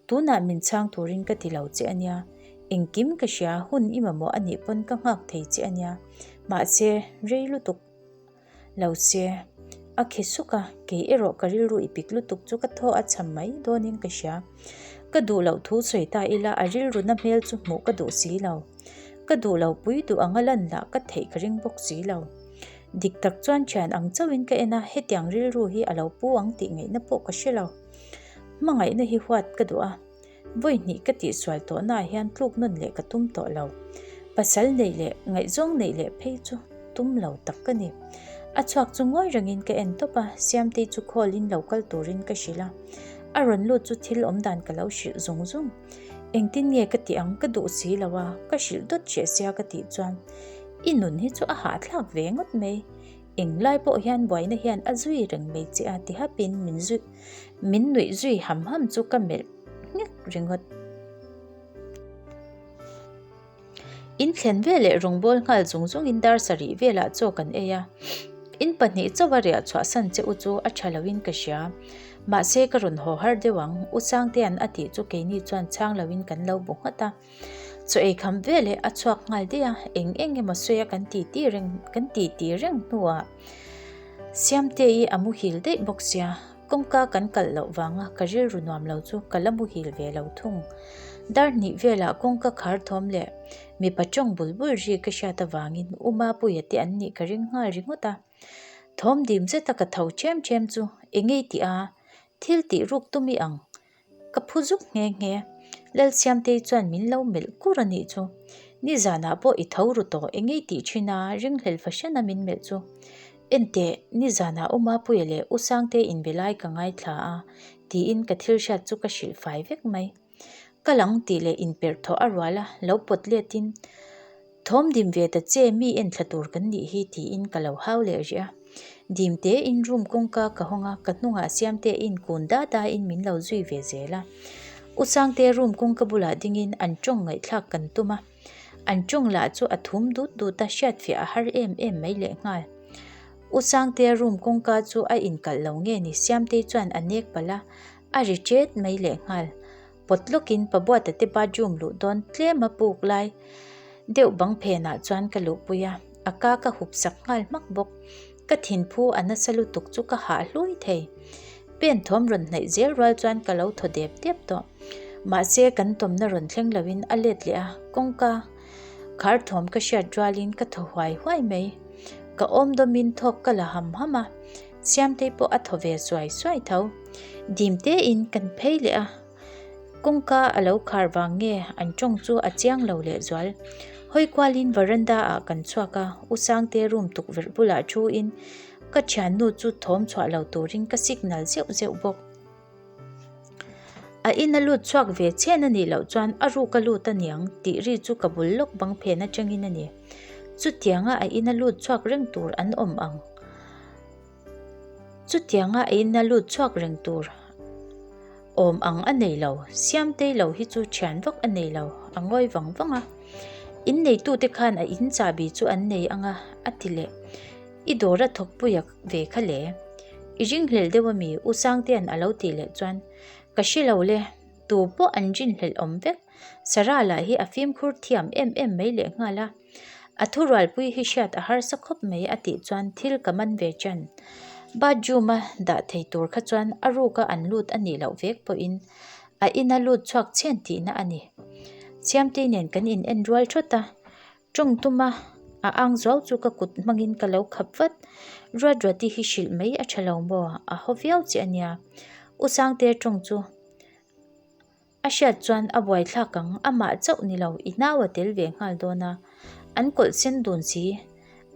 Tunah min chhang turin ka ti lo che a nia, engkim ka hria hun i mamawh a nih pawn ka nghak thei che a nia, mahse rei lutuk. Lo che. A khi suk a, kei erawh ka rilru i pik lutuk chu ka thaw a cham mai dawnin ka hria. Ka duh loh thu sawi ta ila a rilru na hmel chu hmuh ka duh si lo. Ka duh lo pui duh anga lan lah ka theih ka ring bawk si lo. Dik tak chuan thian ang chauhin ka en a, hetiang rilru hi a lo pu ang tih ngaihna pawh ka hre lo. Hmangaihna hi huat ka duh a. Vawi hnih ka tihsual tawhnaah hian tluk nawn leh ka tum tawh lo. Pasal neih leh ngaihzawng neih leh phei chu tum lo tak ka ni. A chhuak chu ngawi rengin ka en tawp a, Siamtei chu call-in lo kal turin ka hrilh a. A rawn lut chu thil awm dan ka lo hrilh zung zung. Engtin nge ka tih ang ka duh si lo a, ka hrilh dawt hreh sia ka tih chuan i nun hi chu a hahthlak ve ngawt mai. Englai pawh hian buaina hian a zui reng mai che a ti hapin min zui min nuih zui ham ham chu ka melh nghek ringawt. In thlen veleh rawngbâwl nghal zung zungin dar sarih velah chaw kan ei a. In pahnih chauha riah chhuahsan che u chu a ṭha loin ka hria. Mahse ka rawn haw har deuh ang, U Sangtea'n a tih chu keini chuan chhang loin kan lo bu nghat a. Chaw ei kham veleh a chhuak nghal daih a, eng eng emaw sawi a kan titi reng kan titi reng hnuah Siamtei a muhil daih bawk sia. Kawngka kan kalh loh vanga ka rilru nuam lo chu ka la muhil ve lo thung. Dar hnih velah kawngka khar thawm leh mipa tawng bul bul ri ka hriat avangin U Mapuia te an nih ka ring nghal ringawt a. Thawm dim zeta ka tho ṭhem ṭhem chu engei tih a, thil tih ruk tum i ang. Ka phu zuk nghe nghe. Lalsiamtei chuan min lo melh kur a nih chu. Nizanah pawh i tho ru tawh engei tih thin a, ringhlel fahran a min melh chu. Enteh, nizanah U Mapuia leh U Sangtei inbe lai ka ngaithla a, tiin ka thil hriat chu ka hrilh fai vek mai. Ka lang tih leh inperh thawh a rual a, lo pawt letin, Thawm dim ve ta che mi en thla tur kan nih hi tiin ka lo hau leh rih a. Dim tein room kawngka ka hawng a, ka hnungah Siamte in kun da da in min lo zui ve zel a. U Sangte room kawngka bulah dingin an tawng ngaihthlak kan tum a. An tawng lah chu a thum dut dut a, hriatfiah a har em em mai lehnghal. U Sangte room kawngka chu a inkalh lo nge ni Siamtei chuan a nek palh a, a ri ṭet mai lehnghal. Pawt lawkin Pabuata te bathroom luh dawn tlem a puk lai deuh bang phenah chuan ka luhpui a, a ka ka hup sak nghal hmak bawk. Ka thinphu a nasa lutuk chu ka hah hlui thei. Pen thawm rawn hnaih zel rual chuan ka lo thaw dep dep tawh. Mahse kan tawmna rawn thleng loin a let leh a, kawngka khar thawm ka hriat rualin ka thaw huai huai mai. Ka awm dawmin thawk ka la ham ham a, Siamtei pawh a thaw ve suai suai tho. Dim tein kan phei leh a, kawngka a lo khar vang nge an tawng chu a chiang lo lehzual. Hawi kualin veranda ah kan chhuak a, U Sangte room tukverh bulah thu in ka thiannu chu thawm chhuah lo turin ka signal zeuh zeuh bawk. A in a lut chhuak ve chhen a nih loh chuan a ruk a lut a niang tih ri chu ka bul lawk bang phen atangin a ni. Chutianga a in a lut chhuak reng tur an awm ang. Chutianga a in a lut chhuak reng tur awm ang a nei lo. Siamtei lo hi chu thian vak a nei lo, a ngawi vang vang a. In neitute khan a in chahbi chu an nei ang a, a ti leh. I dawr a thawkpui a ve kha le. I ringhlelh deuh ami? U Sangtea'n a lo tih leh chuan, Ka hre lo le, tu pawh an rinhlelh awm vek. Sarah lah hi a fimkhur thiam em em mai lehnghal a. A thurualpui hi hriat a harsa khawp mai a tih chuan thil ka man ve ṭan. Bathroom-a dah thei tur kha chuan a ruka an lut a nih loh vek pawhin a ina lut chhuak chhen tihna a ni. Siamtei nen kan in en rual thawt a, Tawng tuma a ang zuau chu ka kut hmangin ka lo khap vat. Ruatruati hi hrilh mai a tha lo maw? A haw viau che a nia. U Sangte tawng chu a hriat chuan a buaithlak ang, amah chauh ni lo, i nau a tel ve nghal dawn a. An kawlh sen dun si,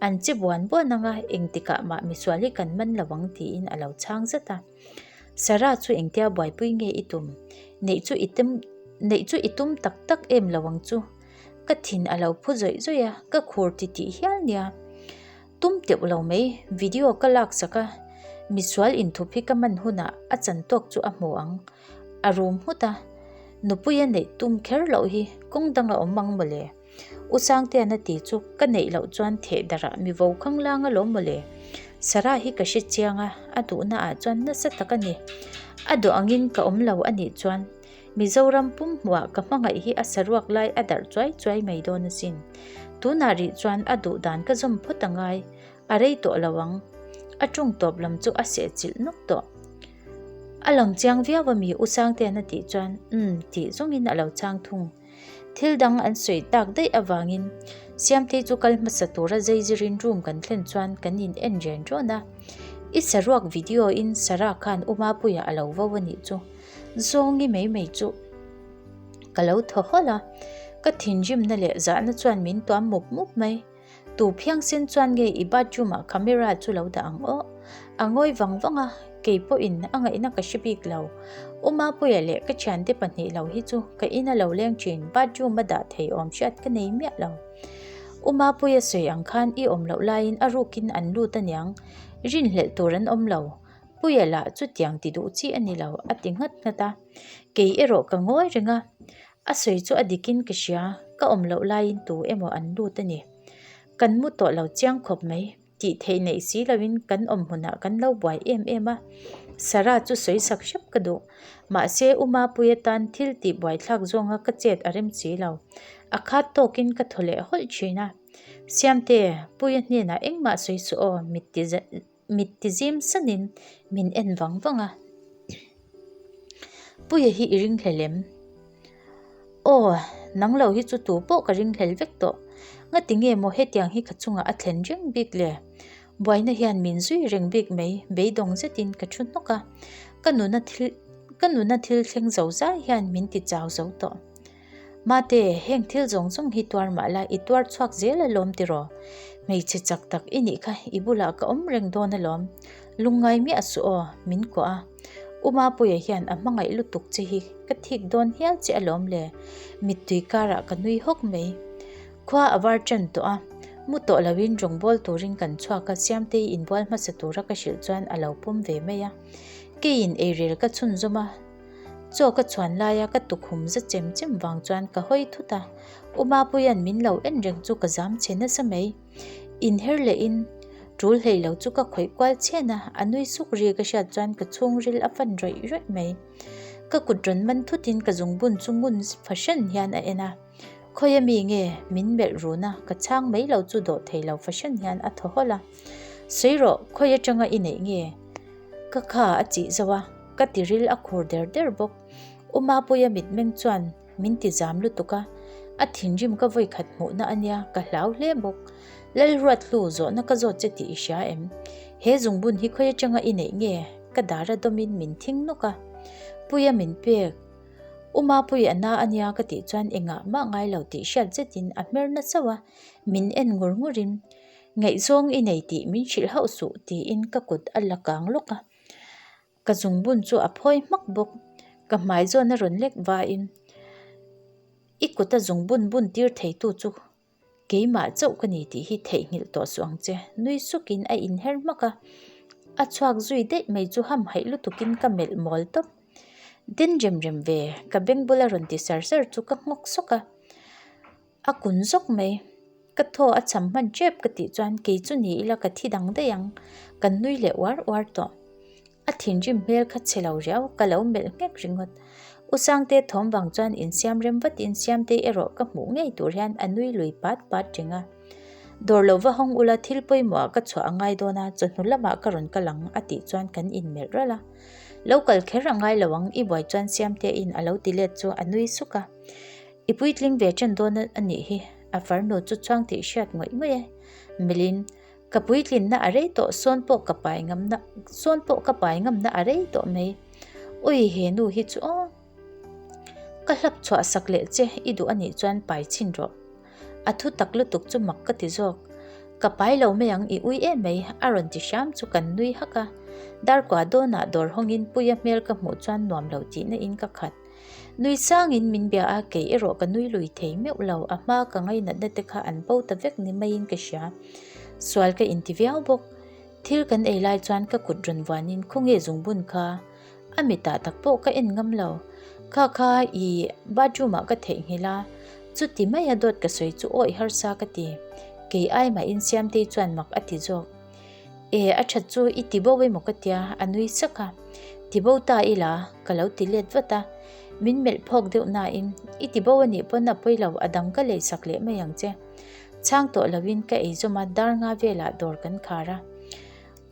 an che buan buan ang a, engtikah mah misual hi kan man lo ang tiin a lo chhang zat a. Sarah chu engtia buaipui nge i tum? Neih chu i tum neih chu i tum tak tak em lo ang chu. Ka thin a lo phu zawih zawih a, ka khur ti tih hial nia. Tum teuh lo mai, video ka lak sak a, misual inthup hi ka man hunah a chan tawk chu a hmu ang. A rum nghut a, nupui a neih tum kher loh hi kawng dang a awm ang mawle. U Sangtean a ti chu ka neih loh chuan theh darh ah mi vo khang lang alawm mawle. Sarah hi ka hre chiang a, a duhna ah chuan nasa tak a ni. A duh angin ka awm lo a nih chuan Mizoram pum hmuah ka hmangaih hi a saruak lai a darh chuai chuai mai dawn asin. Tunah rih chuan a duh dan ka zawm phawt a ngai, a rei tawh lo ang. A ṭawng tawp lam chu a sehchilh nawk tawh. A lang chiang viau a mi U Sangtean a tih chuan umm tih zawngin a lo chhang thung. Thil dang an sawi tak daih avangin Siamtei chu kal hmasa tura zeizirin room kan thlen chuan kan in en ren rawn a. I saruak video in Sarah khan U Mapuia a lo vo a nih chu. Zawngi mai mai chu ka lo thaw hawlh a, ka thinrimna leh zahna chuan min tuam mup mup mai. Tu phiangsen chuan nge i bathroom ah camera chu lo dah ang aw? A ngawi vang vang a, kei pawhin a ngaihna ka hre bik lo. U Mapuia leh ka thiante pahnih lo hi chu ka ina lo leng thin, bathroom a dah thei awm hriat ka nei miah lo. U Mapuia sawi ang khan i awm loh laiin a rukin an lut aniang, rinhlelh tur an awm lo. Puia lah chutiang ti duh chi a ni lo, a ti nghat nghat a. Kei erawh ka ngawi reng a. A sawi chu a dikin ka hria, ka awm loh laiin tu emaw an lut a ni. Kan mu tawh lo chiang khawp mai, tih theih neih si loin kan awm hmunah kan lo buai em em a. Sarah chu sawi sak hrep ka duh. Mahse, U Mapuia tan thil tih buaithlak zawnga ka chet a rem si lo. A khat tawkin ka thaw leh hawlh thin a. Siamte, Puia hnenah engmah sawi suh aw, mit ti Mit ti zim sanin min en vang vang a. Puia hi i ringhlel em? Aw, nang lo hi chu tu pawh ka ringhlel vek tawh. Ngati nge maw hetiang hi ka chungah a thlen reng bik le? Buaina hian min zui reng bik mai, beidawng zetin ka thu hnawk a. Ka nuna thil ka nuna thil thleng zo zai hian min ti chau zo tawh. Mate, heng thil zawng zawng hi tuar mah la, i tuar chhuak zel alawm tiraw? Hmeichhe chak tak i nih kha, i bulah ka awm reng dawn alawm. Lungngai miah suh aw, min kuah a. U Mapuia hian a hmangaih lutuk che hi ka thik dawn hial che alawm le. Mittui karah ka nui hawk mai. Khua a var tan tawh a, mu tawh loin rawngbâwl turin kan chhuak a, Siamtei inbual hmasa tura ka hrilh chuan a lo pawm ve mai a. Keiin eirel ka chhunzawm a. Chaw ka chhuan laia ka tukhum za chem chem vang chuan ka hawi thut a, U Mapuia'n min lo en reng chu ka zam chhe nasa mai. Inher lehin tul hlei lo chu ka khawih kual chhen a, a nui suk ri ka hriat chuan ka chhungril a fan rawih rawih mai. Ka kut rawn man thutin ka zungbun chu ngun fahran hian a en a, Khawi a mi nge min melh run a, ka chhang mai lo chu dawh thei lo fahran hian a thaw hawlh a. Sawi rawh, khawi atanga i neih nge? Ka kha a chih zauh a, ka tiril a khur der der bawk. U Mapuia mitmeng chuan min ti zam lutuk a, a thinrim ka vawi khat hmuhna a nia, ka hlau hle bawk. Lalruathlu, zawhna ka zawt che tih i hria em? He zungbun hi khawi atanga i neih nge? Ka dar a dawmin min thing nawk a. Puia min pek. U Mapuia a na a nia ka tih chuan engah mah ngai lo tih hriat zetin a hmer na chauh a, min en ngur ngurin Ngaihzawng i nei tih min hrilh hauh suh tiin ka kut a la kang lawk a, ka zungbun chu a phawi hmak bawk. Ka hmai zawn a rawn lek vain i kut a zungbun bun tir theitu chu keimah chauh ka ni tih hi theihnghilh tawh suh ang che nui sukin a inher hmak a, a chhuak zui daih mai chu hamhaih lutukin ka melh mawl tawp. Den rem rem ve ka beng bula rawn ti sar sar chu ka nghawk sawk a. A kun zawk mai. Ka thaw a cham hman tep ka tih chuan kei chu ni ila ka thi dang daih ang. Kan nui leh uar uar tawh. A thinrim hmel kha chhe lo riau, ka lo melh nghek ringawt. U Sangte thawm vang chuan insiam rem vatin Siamtei erawh ka hmuh ngei tur hian a nui lui pat pat reng a. Dawr lo va hawng ula thil pawimawh ah ka chhuah a ngai dawn a, chawhnu lamah ka rawn kal ang a tih chuan kan inmelh ralh a. Lo kal kher a ngai lo ang i buai chuan Siamteiin a lo ti let chu a nui suk a. I puitling ve ṭan dawn a nih hi, a farnu chu chhuang tih hriat ngawih ngawih e. Milin, ka puitlinna a rei tawh sawn pawh ka pai ngamna sawn pawh ka pai ngamna a rei tawh mai. Ui he nu hi chu aw. Ka hlap chhuah sak leh che i duh a nih chuan pai chhin rawh. A thu tak lutuk chu mak ka ti zawk. Ka pai lo mai ang i ui em mai a rawn ti hram chu kan nui hak a. Darkua dawnah dawr hawngin Puia hmel ka hmuh chuan nuam lo tihna in ka khat. Nui sangin min bia a, kei erawh ka nui lui thei meuh lo, a hma ka ngainatna te kha an bo ta vek ni maiin ka hria. Sual ka inti viau bawk. Thil kan ei lai chuan ka kut rawn vuanin khawnge zungbun kha a mitah tak pawh ka en ngam lo. Kha kha i bathroom ah ka theihnghilh a, chuti maia dawt ka sawi chu awih harsa ka ti. Kei ai mahin Siamtei chuan mak a ti zawk. E, a that chu i ti bo emaw ka tia, a nui sak a. Ti bo ta ila, ka lo ti let vat a. Min melh phawk deuh nain, i ti bo a nih pawn a pawi lo, a dang ka lei sak leh mai ang che. Chhang tawh loin ka ei zawm a, dar nga velah dawr kan khar a.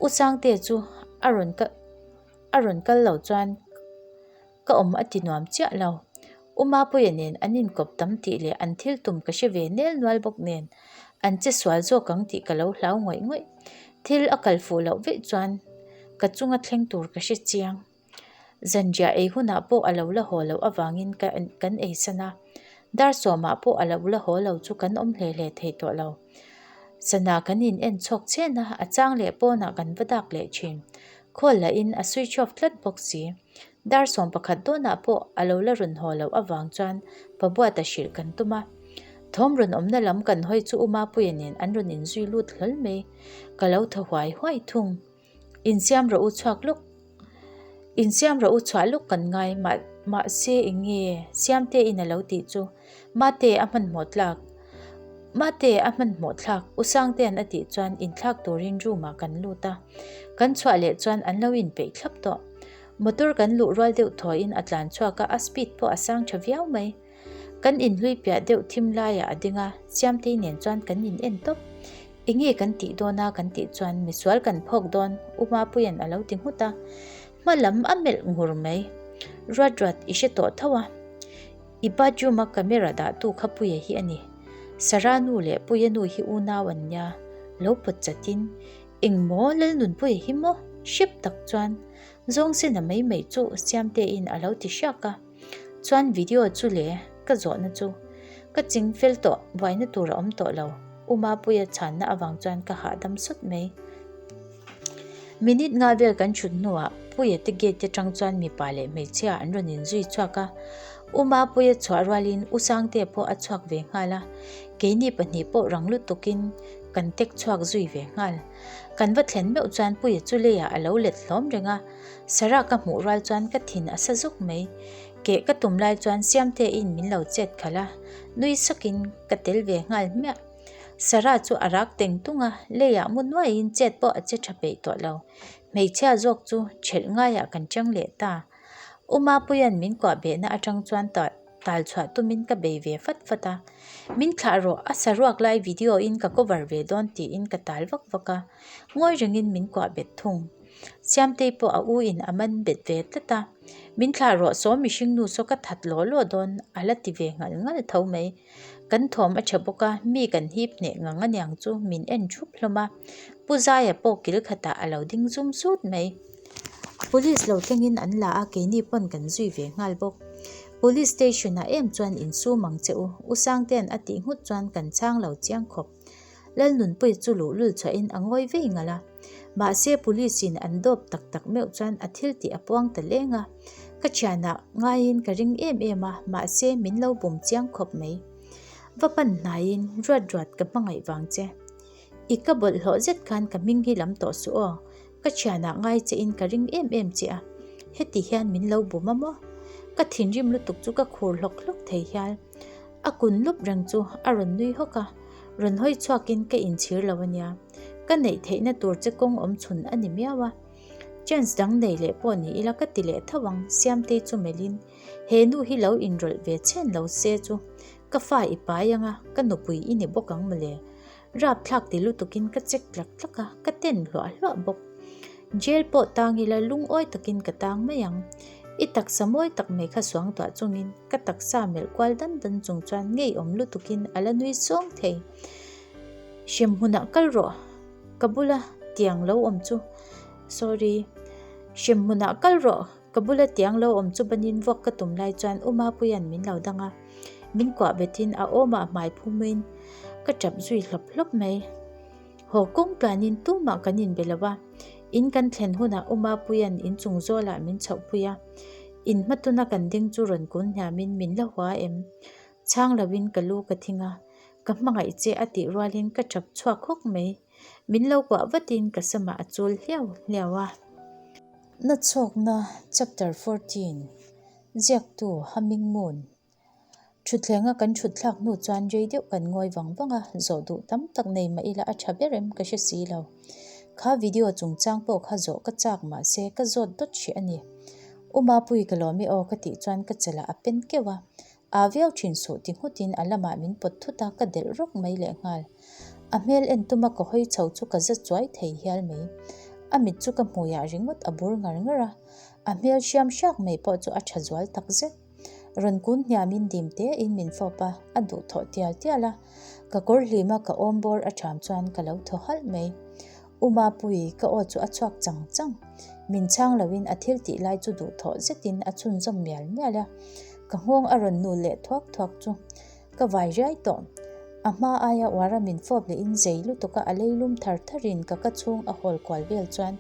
U Sangte chu a rawn ka a rawn kal lo chuan Ka awm a ti nuam chiah lo. U Mapuia nen an inkawp tam tih leh an thil tum ka hre ve nel nual bawk nen an che sual zawk ang tih ka lo hlau ngawih ngawih. Thil a kal fuh loh veih chuan ka chunga thleng tur ka hre chiang. Zanriah ei hunah pawh a lo la haw loh avangin ka kan ei san a, dar sawmah pawh a lo la haw lo chu kan awm hle hle thei tawh lo. Sana kan in en chhawk chhen a, a chang leh pawnah kan va dak leh thin. Khawl lahin a switch off tlat bawk si. Dar 11 dawnah pawh a lo la rawn haw loh avang chuan Pabuata hrilh kan tum a. Thawm rawn awmna lam kan hawi chu U Mapuia nen an rawn inzui lut hlawl mai. Ka lo thaw huai huai thung. Insiam rawh u chhuak lawk. Insiam rawh u chhuah lawk kan ngai. Mahse eng nge Siamtein a lo tih chu Mate a hmanhmawh tlak Mate a hmanhmawh thlak U Sangtean a tih chuan inthlak turin room ah kan lut a, kan chhuah leh chuan an lo inpeih thlap tawh. Motor kan luh rual deuh thawiin a tlan chhuak a, a speed pawh a sang tha viau mai. Kan inhlui piah deuh thim laiah a ding a, Siamtei nen chuan kan in en tawp. Enge kan tih dawn a kan tih chuan misual kan phawk dawn U Mapuia'n a lo ti nghut a, hma lam a melh ngur mai. Ruat ruat i hre tawh tho a. I bathroom a camera dah tu kha Puia hi a ni. Sarah nu leh Puia nu hi unau an nia, lo pawt chatin, Engmaw Lalnunpuia hi maw? Hrep tak chuan Zawngsena mai mai chu Siamtein a lo ti hriak a. Chuan video chu le ka zawhna chu ka ching fel tawh buaina tur a awm tawh lo. U Mapuia chhanna avang chuan ka hahdam sawt mai. Minute nga vel kan thut hnuah Puia te gate atang chuan mipa leh hmeichhia an rawn inzui chhuak a. U Mapuia chhuah rualin U Sangtea pawh a chhuak ve nghal a. Keini pahnih pawh rang lutukin kan tek chhuak zui ve nghal. Kan va thlen meuh chuan Puia chu leiah a lo let hlawm reng a. Sarah ka hmuh rual chuan ka thin a sa zuk mai. Keh ka tum lai chuan Siamtein min lo chet khalh a, nui sakin ka tel ve nghal hmiah. Sarah chu a rak teng tung a, leiah mu nuaiin chet pawh a che tha peih tawh lo. Hmeichhia zawk chu ṭhelh ngaiah kan chang leh ta. U Mapuia'n min kuah behna aṭang chuan tal chhuah tumin ka bei ve fat fat a. Min thlah rawh, a saruak lai video in ka cover ve dawn tiin ka tal vak vak a. Ngawi rengin min kuah bet thung. Siamtei pawh a u in a man bet ve tlat a. Min thlah rawh saw mihring nu saw ka that law law dawn a la ti ve ngalh ngalh tho mai. Kan thawm a tha bawk a, mi kan hip hneh ngang aniang chu min en thup hlawm a. Pu Zaia pawh kil khatah a lo ding zum zut mai. Police lo thlengin an la a, keini pawn kan zui ve nghal bawk. Police station ah em chuan insum ang che u, U Sangtea'n a tih nghut chuan kan chhang lo chiang khawp. Lalnunpuia chu luhlul chhuahin a ngawi vei ngalh a. Mahse police in an dawp tak tak meuh chuan a thil tih a puang ta leng a. Ka thianah ngaiin ka ring em em a, mahse min lo bum chiang khawp mai. Va pan hnaiin ruat ruat ka hmangaih vang che. I ka bawlhhlawh zet khan ka hming hi lam tawh suh aw. Ka thianah ngai che in ka ring em em che a, heti hian min lo bum a maw? Ka thinrim lutuk chu ka khur hlawk hlawk thei hial. A kun lup reng chu a rawn nui hawk a, rawn hawi chhuakin ka inchhir lo a nia. Ka neih theihna tur che kawng awm chhun a ni miau a. Chance dang nei leh pawh ni ila ka ti leh tho ang, Siamtei chu melhin, He nu hi lo inrawlh ve chhen lo se chu ka fa i pai ang a, ka nupui i ni bawk ang mawle. Rapthlak ti lutukin ka check tlak tlak a, ka ten hluah hluah bawk. Jail pawh tang ila lungawi takin ka tang mai ang. I taksa mawi tak mai kha suangtuah chungin ka taksa melh kual dan dan chung chuan ngeiawm lutukin a la nui sawng thei. Hrem hmunah kal rawh, ka bula tiang lo awm chu. Sorry. Hrem hmunah kal rawh. Ka bula tiang lo awm chu banin vuak ka tum lai chuan U Mapuia'n min lo dang a, min kuah betin a awmah hmai phumin ka tap zui hlawp hlawp mai. Haw kawng tluanin tumah kan inbe lo a, in kan thlen hunah U Mapuia'n inchung zawlah min chhohpui a, in hmatuna kan ding chu rawn kun hniamin min la hua em? Chhang loin ka lu ka thing a, ka hmangaih che a tih rualin ka tap chhuak hawk mai. Min lo kuah vatin ka samah a chul hliau hliau a. Na chhawkna Chapter 14 Ziaktu Humming Moon Thutthleng a kan thut thlak hnu chuan rei deuh kan ngawi vang vang a, zawh duh tam tak nei mah ila a tha ber em ka hre si lo. Kha video chungchang pawh kha zawh ka chak mahse ka zawt dawt hrih a ni. U Mapui ka lawm i aw ka tih chuan ka chalah a pen keuh a, Aa viau thin suh ti nghutin a lamah min pawt thut a, ka delh rawk mai lehnghal. A hmel en tuma ka hawi chho chu ka za chuai thei hial mai. A mit chu ka hmuiah ringawt a bur ngar ngar a, a hmel hriam hriak mai pawh chu a tha zual tak zet. Rawn kun hniamin dim tein min fawp a, a duh thawh tial tial a. Ka kawr hlima ka awm bawr a ṭham chuan ka lo thaw halh mai. U Mapui, ka aw chu a chhuak chang chang. Min chhang loin a thil tih lai chu duhthawh zetin a chhunzawm mial mial a. Ka nghawng a rawn nul leh thuak thuak chu ka vai riai tawh. A hma aia uara min fawp lehin zei lutuka a lei lum thar tharin ka ka chhung a hawl kual vel chuan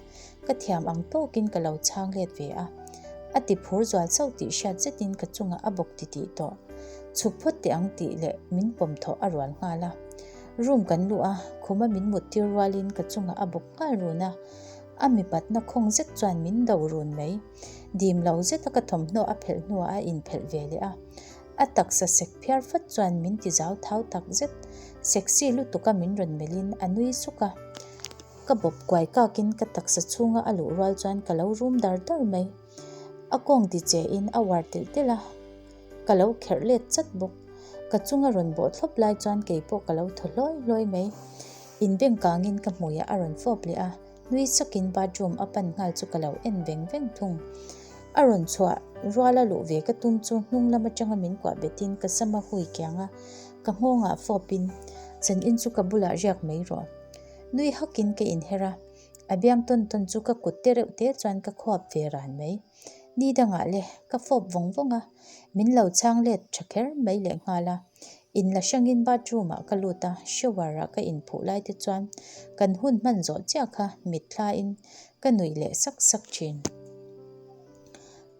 ka thiam ang tawkin ka lo chhang let ve a. A ti phur zual sauh tih hriat zetin ka chungah a bawk titih tawh. Chhuk phawt teh ang tih leh min pawm thawh a rual nghal a. Room kan luh a, khuma min mut tir rualin ka chungah a bawk nghal run a. A mipatna khawng zet chuan min do run mai. Dim lo zeta ka thawmhnaw a phelh hnuah a inphelh ve leh a. A taksa sek phiar fat chuan min ti zau thau tak zet. Sexy lutuka min rawn melhin a nui suk a. Ka bawp kuai kakin ka taksa chhunga a luh rual chuan ka lo rum dar dar mai. A kawng ti che in a uar telh telh a, ka lo kherh let chat bawk. Ka chunga rawn bawh thlawp lai chuan kei pawh ka lo thaw hlawi hlawi mai. Inbeng kangin ka hmuiah a rawn fawp leh a, nui sakin bathroom a pan nghal chu ka lo en veng veng thung. A rawn chhuah ruala luh ve ka tum chu hnung lam atanga min kuah betin ka sama hui kiang a, ka nghawngah fawpin zan in chu ka bulah riak mai rawh. Nui hakin ka inher a, a biang tawn tawn chu ka kut te reuh te chuan ka khuap ve ran mai. Ni dangah le, ka fawp vawng vawng a, min lo chhang let tha kher mai leh nghal a. In la hrangin bathroom ah ka lut a, shower ah ka inphuh lai te chuan kan hun hman zawh chiah kha mitthlain ka nuih leh sak sak thin.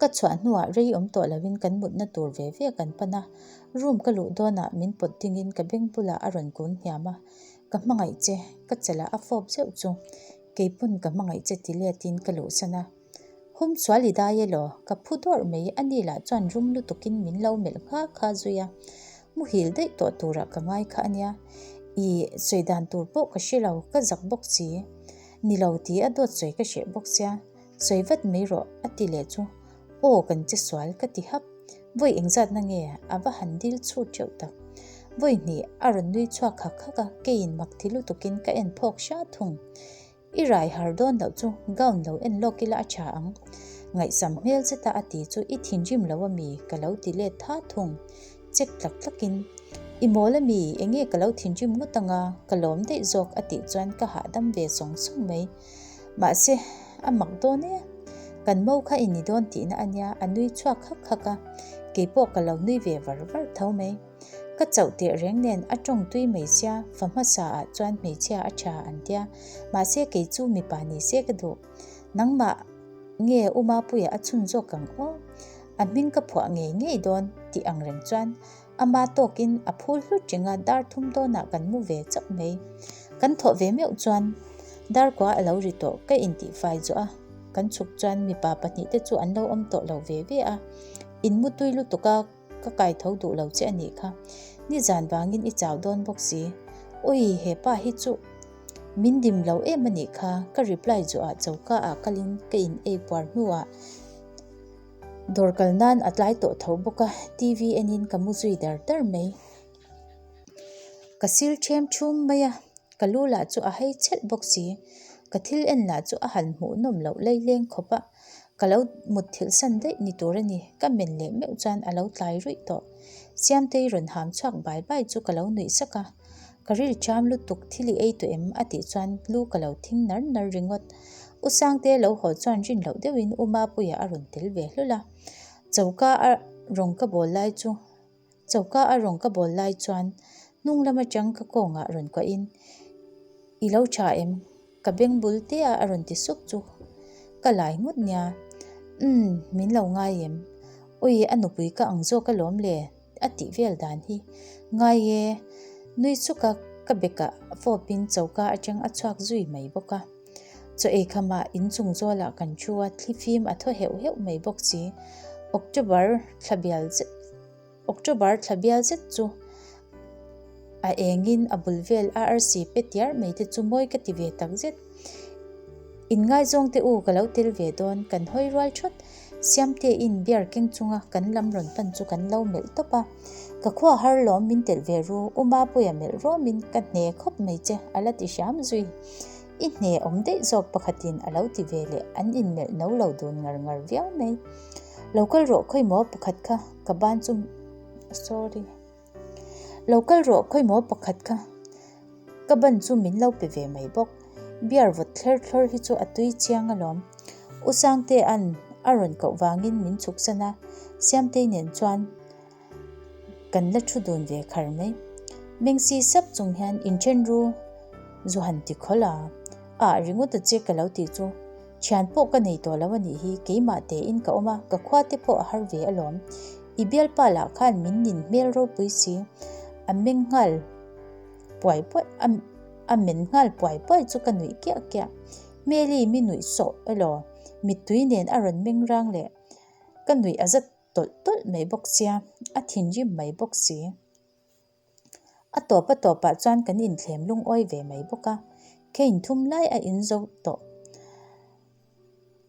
Ka chhuah hnuah rei awm tawh lovin kan mutna tur ve ve kan pan a, room ka luh dawnah min pawt dingin ka beng bulah a rawn kun hniam a, Ka hmangaih che, ka chalah a fawp zeuh chu keipawn ka hmangaih che ti letin ka luhsan a. Hum sual i dai elaw? Ka phu dawrh mai, ani lah chuan rum lutukin min lo melh kha kha zui a. Muhil daih tawh turah ka ngai kha ania. Ih, sawi dan tur pawh ka hre lo, ka zak bawk si. Ni lo ti a dawt sawi ka hreh bawk sia, sawi vat mai rawh a ti leh chu aw kan che sual ka ti hap. Vawi engzatna nge a va han dil chhut teuh tak. Vawi hnih a rawn nui chhuak hak hak a, keiin mak ti lutukin ka en phawk hria thung. I rai har dawn loh chu gown lo en lawk ila a tha ang. Ngaihsam hmel zeta a ti chu i thinrim lo a mi ka lo ti let tha thung. Chek tlak tlakin, I mawl a mi, enge ka lo thinrim ngawt anga, ka lawm daih zawk a tih chuan ka hahdam ve sawng sawng mai. Mahse, a mak dawn e. Kan mo kha i ni dawn tihna a nia, a nui chhuak hak hak a, keipawh ka lo nui ve var var tho mai. Ka chauh teh reng nen a tawng tui mai sia, fa hmasa ah chuan hmeichhia a tha an tia, mahse kei chu mipa ni se ka duh. Nangmah nge U Mapuia a chhun zawk ang aw? A hming ka phuah ngei ngei dawn tih ang reng chuan ama tawkin a phul hlut reng a, dar thum dawnah kan mu ve chauh mai. Kan thawh ve meuh chuan dar kua a lo ri tawh, ka intihfai zawh a, kan chhuk chuan mipa pahnihte chu an lo awm tawh lo ve ve a, in mu tui lutuk a, Ka kai tho duh lo che a nih kha. Nizan vangin i chau dawn bawk si. Ui, he pa hi chu min dim lo em a nih kha. Ka reply zuah choka ah kalin ka in ei puar hnuah dawr kal nan a tlai tawh tho bawk a, TV enin ka mu zui dar dar mai. Ka sil ṭhem ṭhum mai a, ka lu lah chu a hei chhelh bawk si. Ka thil en lah chu a han hmuhnawm loh leileng khawp a. Ka lo mutthilh san daih ni tur a ni, ka men leh meuh chuan a lo tlai ruih tawh. Siamtei rawn ham chhuak bai bai chu ka lo nuih sak a, Ka ril ṭam lutuk thil i ei tawh em? a tih chuan lu ka lo thing nar nar ringawt. U Sangte lo haw chuan rin loh deuhin U Mapuia a rawn tel ve hlul a, choka a rawng ka bawl lai chu Choka a rawn ka bawl lai chuan hnung lam atang ka kawngah rawn kuahin, I lo tha em? Ka beng bul te a a rawn ti sup chu ka lai ngut nia. Umm, min lo ngai em? Ui, a nupui ka ang zawk alawm le a tih vel dan hi. Ngai e, nui suka ka bekah fawpin choka atang a chhuak zui mai bawk a. Chaw ei khamah inchung zawlah kan thu a, thlifim a thaw heuh heuh mai bawk si. October thla bial zet October thla bial zet chu a engin a bul vel a arsi pe tiar mai te chu mawi ka ti ve tak zet. Inngaizawng te u ka lo tel ve dawn kan hawi rual thawt. Siamtein beer keng chunga kan lam rawn pan chu kan lo melh tawp a. Ka khua har lawm min telh ve ru, U Mapuia melh rawmin ka hne khawp mai che a la ti hram zui. I hne awm daih zawk pakhatin a lo ti ve leh an inmelh no lo dun ngar ngar viau mai. Lo kal rawh khawi maw pakhat kha ka ban chu sorry. Lo kal rawh khawi maw pakhat kha ka ban chu min lo pe ve mai bawk. Beer vawt thler thlawr hi chu a tui chiang alawm. U Sangtea'n a rawn koh vangin min chhuksan a, Siamtei nen chuan kan la thu dun ve khar mai. Mengsi sap chung hian inthen ru zu han ti khawl a, ah ringawt a che ka lo tih chu thian pawh ka nei tawh lo a nih hi, keimah tein ka awm a, ka khua te pawh a har ve alawm. I bialpa lah khan min nin hmel ropui si, a meng nghal puai puai a. A men nghal puai puai chu ka nuih kiah kiah. Hmeli mi nuih sawh elaw? Mittui nen a rawn meng rang leh ka nuih a za tawlh tawlh mai bawk sia, a thinrim mai bawk si. A tawp a tawpah chuan kan inthlem lungawi ve mai bawk a, khein thum lai a in zo tawh.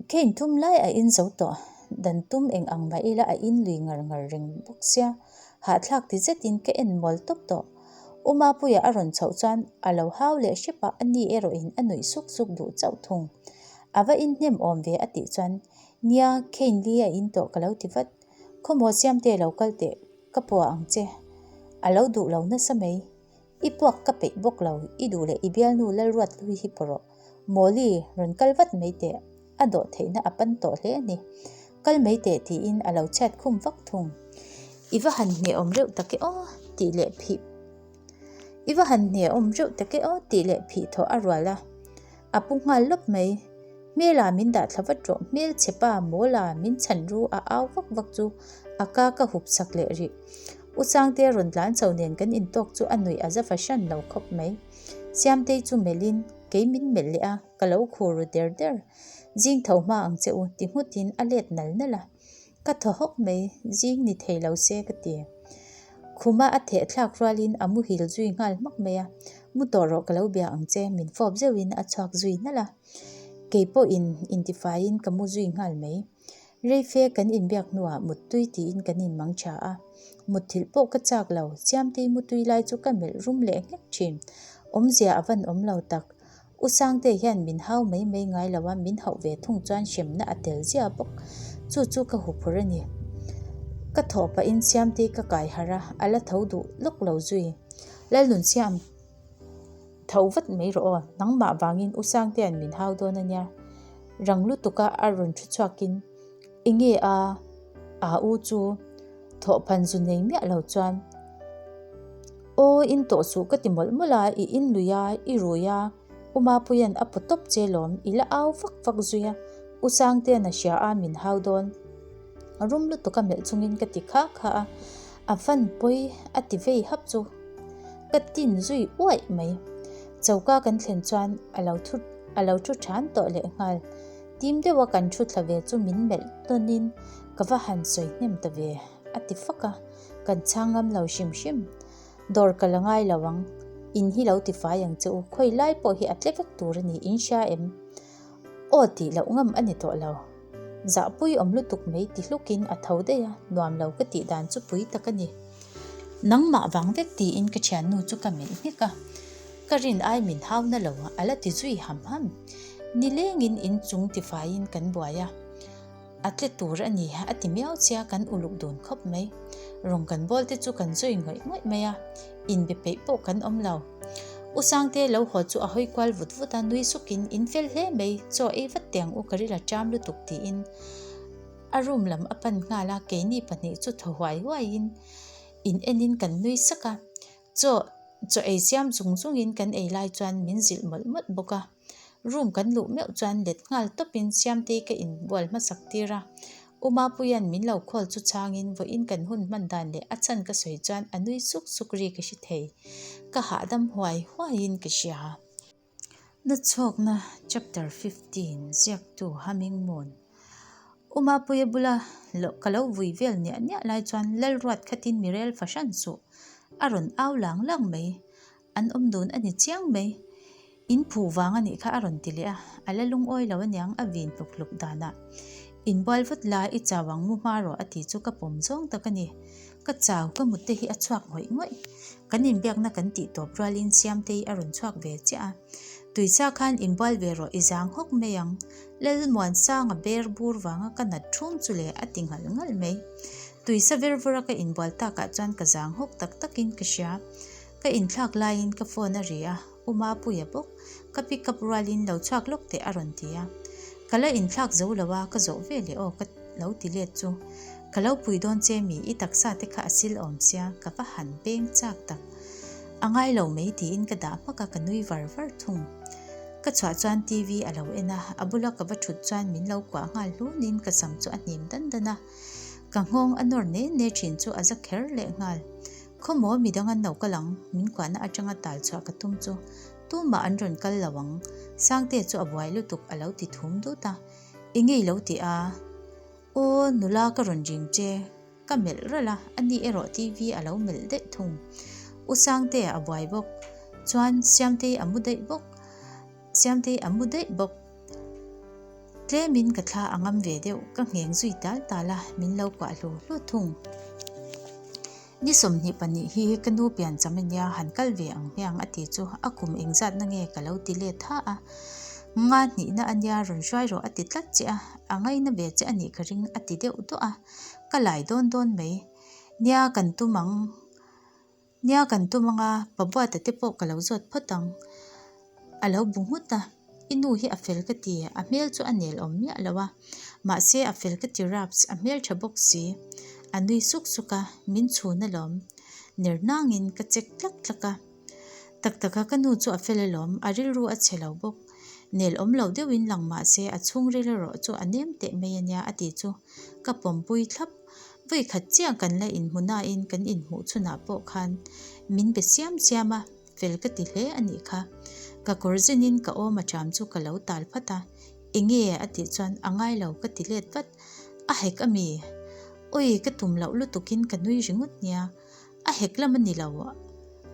Khein thum lai a in zo tawh. Dan tum eng ang mah ila a in lui ngar ngar reng bawk sia, hahthlak ti zetin ka en mual tawp tawh. U Mapuia a rawn chhoh chuan a lo hau leh hrep a, a ni erawhin a nuih suk suk duh chauh thung. A va inhnem awm ve a tih chuan, Nia, khein li a in tawh ka lo ti vat. Khawmaw Siamte lo kal teh. Ka puah ang che. A lo duh lo nasa mai. I puak ka peih bawk lo, i duh leh i bialnu Lalruat hlui hi pawh rawh. Mawli, rawn kal vat mai teh. A dawh theihna a pan tawh hle a ni. Kal mai teh tiin a lo chhiat khum vak thung. I va han hnehawm reuh tak e aw tih leh phih I va han hnehawm reuh tak e aw tih leh phih thawh a rual a. A pu nghal lawp mai. Hmela min dah thla vat rawh, hmel chhe pa Mawla min chhan ru a au vak vak chu a ka ka hup sak leh rih. U Sangte rawn tlan chho nen kan intawk chu a nuih a za fahran lo khawp mai. Siamtei chu melhin kei min melh leh a, ka lo khur ru der der. Zing tho hma ang che u ti nghutin a let nal nal a. Ka thaw hawk mai, zing ni thei lo se ka ti. Khuma a theh thlak rualin a muhil zui nghal hmak mai a, Mu tawh rawh ka lo bia ang che, min fawp zeuhin a chhuak zui nalh a. Kei pawhin intifaiin ka mu zui nghal mai. Reife kan inbiak hnuah muttui tiin kan inmang tha a. Mutthilh pawh ka chak lo, Siamtei mutui lai chu ka melh rum leh nghek thin. Awmzia a van awm lo tak. U Sangte hian min hau mai mai ngai lo a, min hauh ve thung chuan hremna a tel zia bawk. Chu chu ka huphurh a ni. Ka thawh pahin Siamtei ka kai harh a, a la tho duh lawk lo zui. Lalnunsiam, tho vat mai rawh aw, nangmah vangin U Sangtea'n min hau dawn a nia. Rang lutuka a rawn thu chhuakin, Enge a, a u chu thawhphan zu nei miah lo chuan, Aw, in tawh suh ka ti mawlh mawlh a, i in lui a, i rui a, U Mapuia'n a paw tawp che lawm, i la au vak vak zui a, U Sangtea'n a hria a, min hau dawn. Rum lutuk a melh chungin ka ti kha kha a, a van pawi a ti vei hap chu ka tin zui uaih mai. Choka kan thlen chuan a lo thu a lo thu than tawh leh nghal. Tim deuha kan thu thla ve chu min melh tawnin ka va han sawi hnem ta ve a ti fak a, kan chhang ngam lo hrim hrim. Dawr ka la ngai lo ang, in hi lo tifai ang che u, khawi lai pawh hi a tle vek tur a ni, in hria em? Aw tih loh ngam a ni tawh lo. Zahpui awm lutuk mai ti hlukin a tho daih a, nuam lo ka tih dan chu pui tak a ni. Nangmah vang vek tiin ka thiannu chu ka melh nghek a, ka rin ai min hau na lo a la ti zui ham ham. Nilengin inchung tifaiin kan buai a, a tle tur a ni a ti miau chia kan uluk dun khawp mai. Rawng kan bawl te chu kan zui ngawih ngawih mai a, inbe peih pawh kan awm lo. U Sangte lo haw chu a hawi kual vut vut a, nui sukin in fel hle mai, chaw ei vat teh ang u ka ril a ṭam lutuk tiin a room lam a pan nghal a, keini pahnih chu thaw huai huaiin in enin kan nui sak a, chaw chaw ei siam chung chungin kan ei lai chuan min zilh mawlh mawlh bawk a. Room kan luh meuh chuan let nghal tawpin Siamtei ka inbual hmasak tir a, U Mapuia'n min lo call chu chhangin vawiin kan hun hman dan leh a chhan ka sawi chuan a nui suk suk ri ka hre thei. Ka hahdam huai huaiin ka hria. Na chhawkna Chapter 15 Ziaktu Humming Moon U Mapuia bula ka lo vui vel niah niah lai chuan Lalruat khatin mi rel fahran suh a rawn au lang lang mai. An awm dun a ni chiang mai. In phuh vang a nih kha a rawn ti leh a, a la lungawi lo aniang a vin hluk hluk danah. Inbual vut la i chau ang mu hma rawh a ti chu ka pawm zawng tak a ni. Ka chau, ka mut te hi a chhuak ngawih ngawih. Kan inbiakna kan tih tawp rualin Siamtei a rawn chhuak ve chiah a. Tuisa khan inbual ve rawh i zang hawk mai ang. Lalmuansanga ber bur vanga ka nat thum chu le a ti ngalh ngalh mai. Tuisa ver vawra ka inbual takah chuan ka zang hawk tak takin ka hria. Ka inthlak laiin ka phone a ri a, U Mapuia bawk ka pick up rualin lo chhuak lawk teh a rawn ti a. Ka la inthlak zo lo a, ka zawh ve leh aw ka lo ti let chu. Ka lo pui dawn che mi, i taksa te kha a sil awm sia, ka va han peng chak tak. A ngai lo mai tiin ka dah hmak a, ka nui var var thung. Ka chhuah chuan TV a lo en a, a bula ka va thut chuan min lo kuah nghal hlunin ka sam chu a hnim dan dan a. Ka nghawng a nawr ne ne thin chu a za kher leh nghal. Khawmaw midang an lo kal ang, min kuahna atanga tal chhuah ka tum chu. Tumah an rawn kal lo ang, Sangtea chu a buai lutuk a lo ti thum dut a. Enge i lo ti a? Aw, nula ka rawn ring che. Ka melh ralh a, ani erawh TV a lo melh daih thung. U Sangtea a buai bawk. Chuan Siamtei a mu daih bawk. Siamtei a mu daih bawk. Tlemin ka thla a ngam ve deuh, ka ngheng zui tal tal a, min lo kuah hlu hlu thung. Ni 22 hi ka nu pian cham ania han kal ve ang hmiang a ti chu a kum engzatna nge ka lo ti let tha a. Nga hnihna ania rawn hruai rawh a ti tlat che a, a ngaina ve che a nih ka ring a ti deuh duah a, ka lai dawn dawn mai. Nia kan tum ang. Nia kan tum anga Pabuata te pawh ka lo zawt phawt ang. A lo bu nghut a, I nu hi a fel ka ti, a hmel chu a nel awm miah lo a, mahse a fel ka ti raps, a hmel tha bawk si. A nui suk suk a, min chhun alawm. Ner nangin ka check tlak tlak a. Tak taka ka nu chu a fel alawm, a rilru a chhe lo bawk. Nel awm lo deuhin lang mahse a chhungril erawh chu a nem teh mai ania a ti chu ka pawmpui thlap. Vawi khat chiah kan la inhmu nain kan inhmuh chhunah pawh khan min be siam siam a, fel ka ti hle a nih kha. Ka kawr zinin ka awm a ṭam chu ka lo tal phat a, Enge? a tih chuan a ngai lo ka ti let vat. A hek a mi? Awi ka tum loh lutukin ka nui ringawt nia. A hek lam a ni lo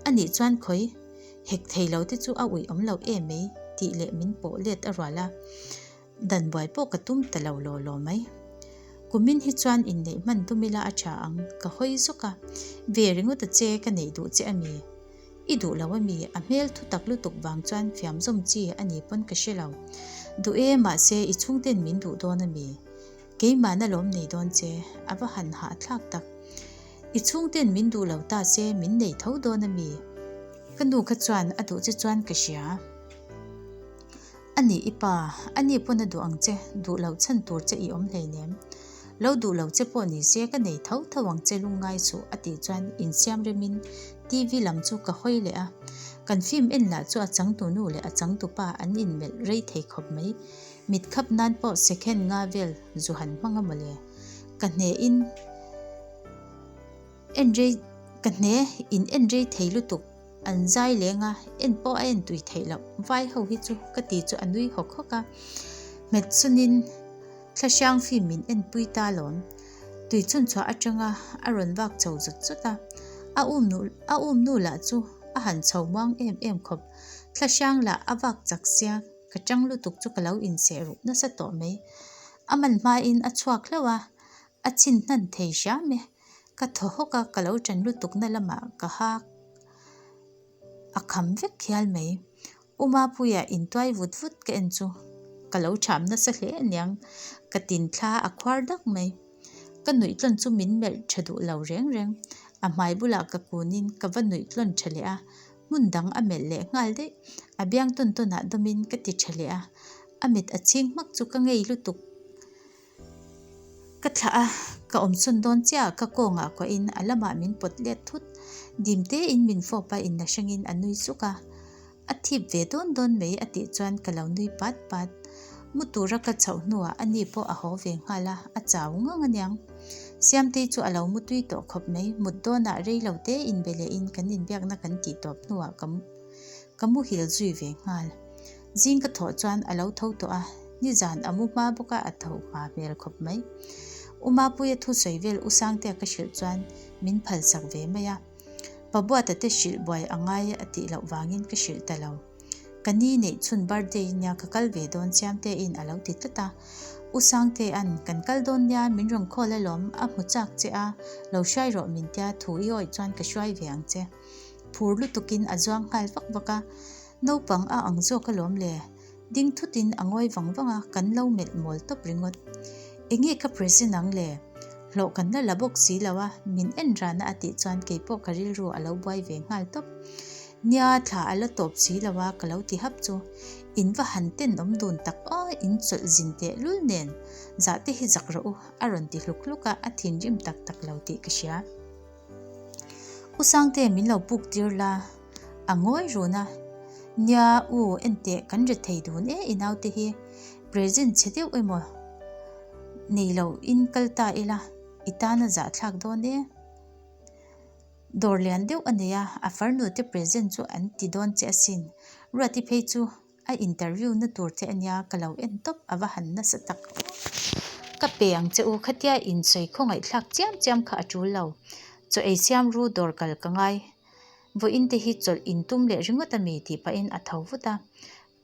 a nih chuan khawi hek thei lo te chu a uih awm lo em mai tih leh min pawh let a rual a. Dan buai pawh ka tum ta lo law law mai. Kumin hi chuan inneih hman tum ila a tha ang, ka hawi zawk a. Ve ringawt a che ka neih duh che a mi? I duh lo a mi? A hmel thu tak lutuk vang chuan fiam zawm chi a ni pawn ka hre lo. Duh e, mahse i chhungten min duh dawn a mi? Keimahna lawm nei dawn che, a va han hahthlak tak. I chhungten min duh lo ta se min nei tho dawn a mi? Ka nu kha chuan a duh che chuan ka hria. A nih i pa, a ni pawn a duh ang che, duh loh chhan tur che i awm hleinem. Lo duh lo che pawh ni se ka nei tho tho ang che lungngai suh a tih chuan insiam remin TV lam chu ka hawi leh a. Kan film en lah chu a changtu nu leh a changtu pa an inmelh rei thei khawp mai. Mit khap nan pawh second nga vel zu han hmang a mawle. Ka hne in en rei ka hne in en rei thei lutuk. An zai leng a, en pawh a en tui theih loh. Vai ho hi chu ka ti chu a nui hawk hawk a. Hmet chunin thlahrang film min en pui ta lawm. Tui chhun chhuah atanga a rawn vak chho zawt zawt a. A um nu a um nu lah chu a han chho muang em em khawp. Thlahrang lah a vak chak sia ka tang lutuk chu ka lo inseh ruh nasa tawh mai. A man hmain a chhuak hlauh a, a chhin hnan thei hram e. Ka thaw hawk a, ka lo ṭan lutukna lamah ka ha a kham vek khial mai. U Mapuia intuai vut vut ka en chu ka lo ṭham nasa hle aniang, ka tin thla a khuar dak mai. Ka nuih tlawn chu min melh ṭha duh lo reng reng. A hmai bulah ka kunin ka va nuih tlawn ṭha leh a, hmun dang a melh leh nghal daih. A biang tawn tawnah dawmin ka ti ṭha leh a, a mit a chhing hmak chu ka ngei lutuk. Ka thlah a, ka awm chhun dawn chiah ka kawngah kuahin a lamah min pawt let thut. Dim tein min fawp a inla hrangin a nui suk a. A thip ve dawn dawn mai a tih chuan ka lo nui pat pat. Mu tura ka chhoh hnuah a ni pawh a haw ve nghal a, a chau ngang aniang. Siamtei chu a lo mu tui tawh khawp mai, mut dawnah rei lo te inbe lehin kan inbiakna kan tih tawp hnuah ka ka muhil zui ve nghal. Zing ka thawh chuan a lo tho tawh a, nizan a mu hma bawk a, a tho hma hmel khawp mai. U Mapuia thusawi vel U Sangtea ka hrilh chuan min phalsak ve mai a. Pabuata te hrilh buai a ngai a tih loh vangin ka hrilh ta lo. Ka ni neih chhun birthday nia ka kal ve dawn Siamtein a lo ti tlat a. U Sangtea'n kan kal dawn nia min rawn call alawm, a hmu chak che a, lo hruai rawh min tia thu i awih chuan ka hruai ve ang che. Phur lutukin a zuang nghal vak vak a. Naupang a ang zawk alawm le. Ding thutin a ngawi vang vang a, kan lo melh mawl tawp ringawt. Enge ka present ang le? Hlawh kan la la bawk si lo a, min en rana a tih chuan keipawh ka rilru a lo buai ve nghal tawp. Nia, thla a la tawp si lo a ka lo ti hap chu. In va han tenawm dun tak aw, in chawlh zin teh lul nen. Zah te hi zak rawh u, a rawn ti hluk hluk a, a thinrim tak tak lo tih ka hria. U Sangte min lo puk tir la, a ngawi run a. Nia u enteh kan ri thei dun e i naute hi present chhe deuh emaw nei lo in kal ta ila i tan a zahthlak dawn e. Dawr lian deuh a nei a, a farnu te present chu an ti dawn che asin. Ruati phei chu a interview na tur che ania ka lo en tawp a va han nasa tak aw. Ka pe ang che u khatia insawi khawngaihthlak chiam chiam kha a tul lo. Chaw ei siam ru dawr kal ka ngai. Vawiin te hi chawlh in tum leh ringawt a mi tih pahin a tho vut a.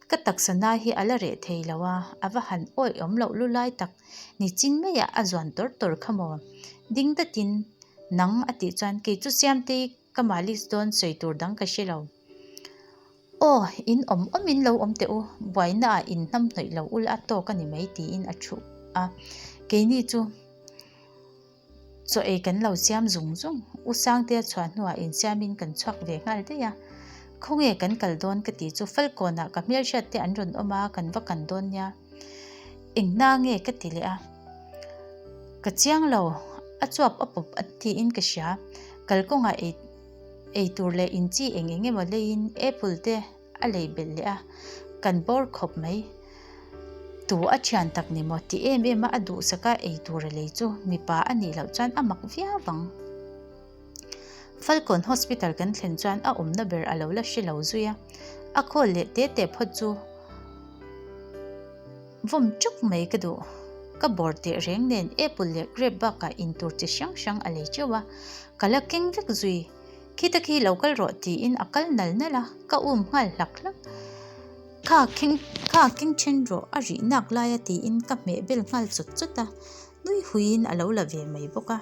Ka taksa na hi a la reh thei lo a, a va han awih awm loh lu lai tak nichin maiah a zuan tawr tawr kha maw? Ding datin nang a tih chuan kei chu Siamtei ka malis dawn sawi tur dang ka hre lo. Aw, in awm awmin lo awm teh u, buainaah in hnam hnawih lo ula a tawk a ni mai tiin a thu a, keini chu. Chaw ei kan lo siam zung zung. U Sangtea chhuah hnuah insiamin kan chhuak ve nghal daih a. Khawnge kan kal dawn ka tih chu Falkawnah ka hmelhriat te an rawn awm a, kan va kan dawn nia. Eng hna nge ka ti leh a. Ka chiang lo, a chuap a pawp a tiin ka hria. Kalkawngah ei ei tur leh inchi eng eng emaw leiin apple te a lei belh leh a, kan bawr khawp mai. Tu a thian tak ni maw ti em em a, a duhsak a ei tur a lei chu mipa a nih loh chuan a mak viau vang. Falkawn Hospital kan thlen chuan a awmna ber a lo la hre lo zui a, a khawl leh te te phawt chu vawm chuk mai ka duh. Ka bawr teh reng nen apple leh grape bakah in tur chi hrang hrang a lei teuh a, ka la keng vek zui. Khita khi lo kal rawh tiin a kal nal nal a, ka um nghal hlak hlak. Kha kheng kha keng then rawh a rih nak lai a tiin ka hmeh bel nghal chawt chawt a, nui huiin a lo la ve mai bawk a.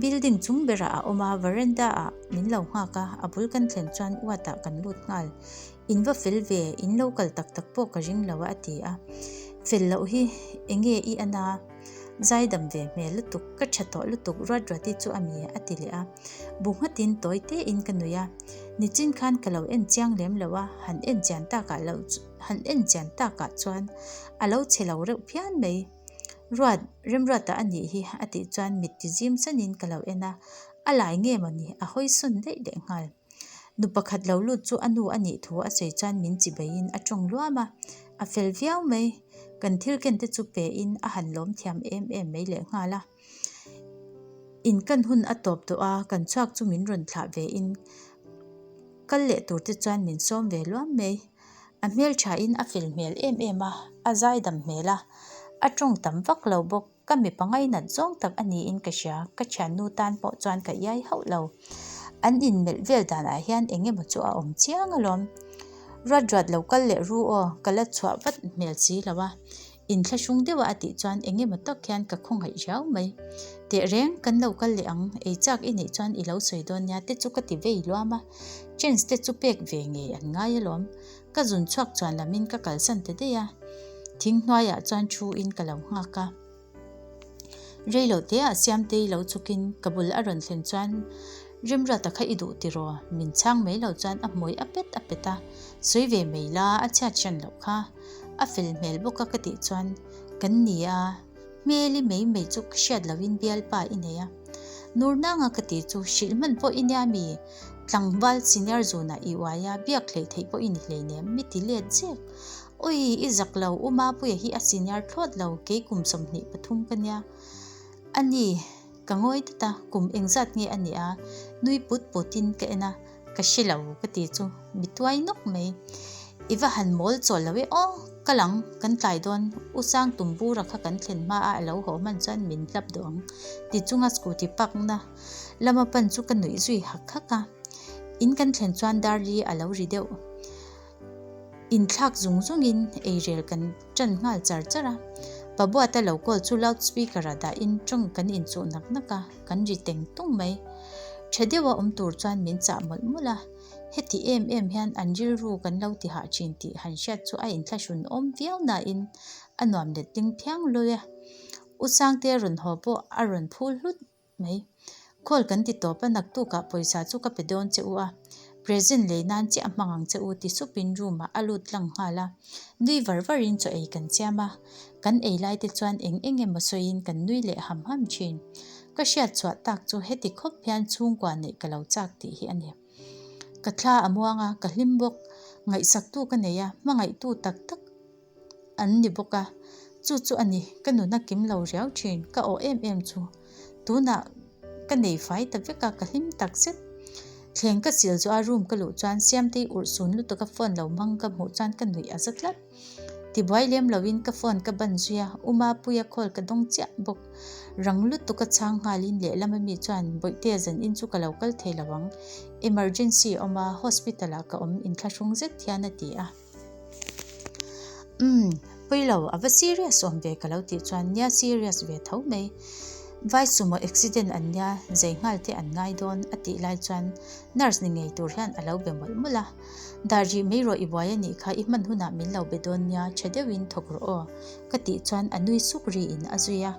Building chung berah a awm a, veranda ah min lo nghak a, a bul kan thlen chuan uat ah kan lut nghal. In va fel ve, in lo kal tak tak pawh ka ring lo a a ti a. Fel loh hi enge i an a? Zaidam ve hmel lutuk, ka tha tawh lutuk ruat ruati chu a mi a ti leh a. Bu nghatin tawi tein ka nui a. Nichin khan ka lo en chiang lem lo a, han en chian takah lo han en chian takah chuan a lo chhe lo reuh phian mai. Ruat, Remruata a nih hi a tih chuan mit ti zim sanin ka lo en a, a lai nge mawni a hawi sawn daih leh nghal. Nu pakhat lo lut chu a nu a nih thu a sawi chuan min chi beiin a tawng luam a, a fel viau mai. Kan thil ken te chu pe in a han lawm thiam em em mai leh nghal a. In kan hun a tawp tawh a, kan chhuak chu min rawn thlah ve in kal leh tur te chuan min sawm ve luam mai. A hmeltha in a fel hmel em em a, a zaidam hmel a, a tawng tam vak lo bawk. Ka mipa ngainat zawng tak a niin ka hria, ka thiannu tan pawh chuan ka iai hauh lo. An inmelh vel danah hian eng emaw chu a awm chiang alawm. Ruat ruat lo kal leh ru aw, ka la chhuah vat hmel si lo a. Inthlahrung deuha a tih chuan eng emaw tak hian ka khawngaih riau mai. Tehreng, kan lo kal leh ang, ei chak i neih chuan i lo sawi dawn nia te chu ka ti vei luam a. Chance te chu pek ve ngei an ngai alawm. Ka zun chhuak chuan lamin ka kalsan ta daih a, thing hnuaiah chuan thu in ka lo nghak a. Reilo teah Siamtei lo chhukin ka bul a rawn thlen chuan Remruata kha i duh tiraw? Min chhang mai lo chuan a hmui a pet a pet a, sawi ve mai la a chhiat hran loh kha. A fel hmel bawk a ka tih chuan kan ni a, hmeli mai mai chu ka hriat lohin bialpa i nei a. Nur nanga ka tih chu hrilh hman pawh i nia mi? Tlangval senior zunah i uai a, biak hleih theih pawh i ni hleinem, mi ti let zek. Awi, i zak lo, U Mapuia hi a senior thlawt lo, kei kum 23 ka nia. A ni, ka ngawi dat a, kum engzat nge a nih a? Nui put putin ka en a, ka hre lo ka ti chu, mi tuai nawk mai. I va han mawl chawl lo e aw, ka lang, kan tlai dawn, U Sangtumbura kha kan thlen hma a a lo haw hman chuan min hlap duh ang, ti chunga scooty park na. Lama pan chu ka nuih zui hak hak a, in kan thlen chuan Darli a lo ri deuh. Inthlak zung zungin eirel kan ṭan nghal char char a, Pabuata lo call chu loud speaker ah dahin ṭawng kan inchuh nak nak a, kan ri teng tung mai. Ṭha deuha awm tur chuan min chah mawlh mawlh a, heti em em hian an rilru kan lo ti hah ṭhin tih han hriat chu a inthlahrun awm viau nain a nuam let ding phiang lawi a. U Sangtea rawn haw pawh a rawn phul hlut. mai. Call kan ti tawp a, naktukah pawisa chu ka pe dawn che u a, present lei nan chiah a hmang ang che u ti supin room ah a lut tlang nghal a. Nui var varin chaw ei kan siam a, kan ei lai te chuan eng eng emaw sawiin kan nui leh ham ham thin. Ka hriat chhuah tak chu heti khawp hian chhungkua neih ka lo chak tih hi a ni. Ka thla a muang a, ka hlim bawk. Ngaihsaktu ka nei a, hmangaihtu tak tak an ni bawk a, chu chu a ni, ka nuna kim lo riau thin, ka awh em em chu. Tunah ka nei fai ta vek a, ka hlim tak zet. Thleng ka sil zawh a room ka luh chuan Siamtei urhsun lutuk a phone lo hmang ka hmuh chuan ka nuih a za tlat. Tibuai lem loin ka phone ka ban zui a, U Mapuia call ka dawng chiah bawk. Rang lutuk a chhang nghalin lehlam ami chuan Bawihtea zanin chu ka lo kal thei lo ang. Emergency awm a, hospital ah ka awm inthlahrung zet hian a ti a. Umm, pawi lo, a va serious awm ve ka lo tih chuan nia serious ve tho mai. Vai sumo accident an nia, zei nghal te an ngai dawn a tih lai chuan nurse ni ngei tur hian a lo be mawlh mawlh a. Dah rih mai rawh i buai a nih kha i hman hunah min lo be dawn nia, tha deuhin thawk rawh aw ka tih chuan a nui suk riin a zui a.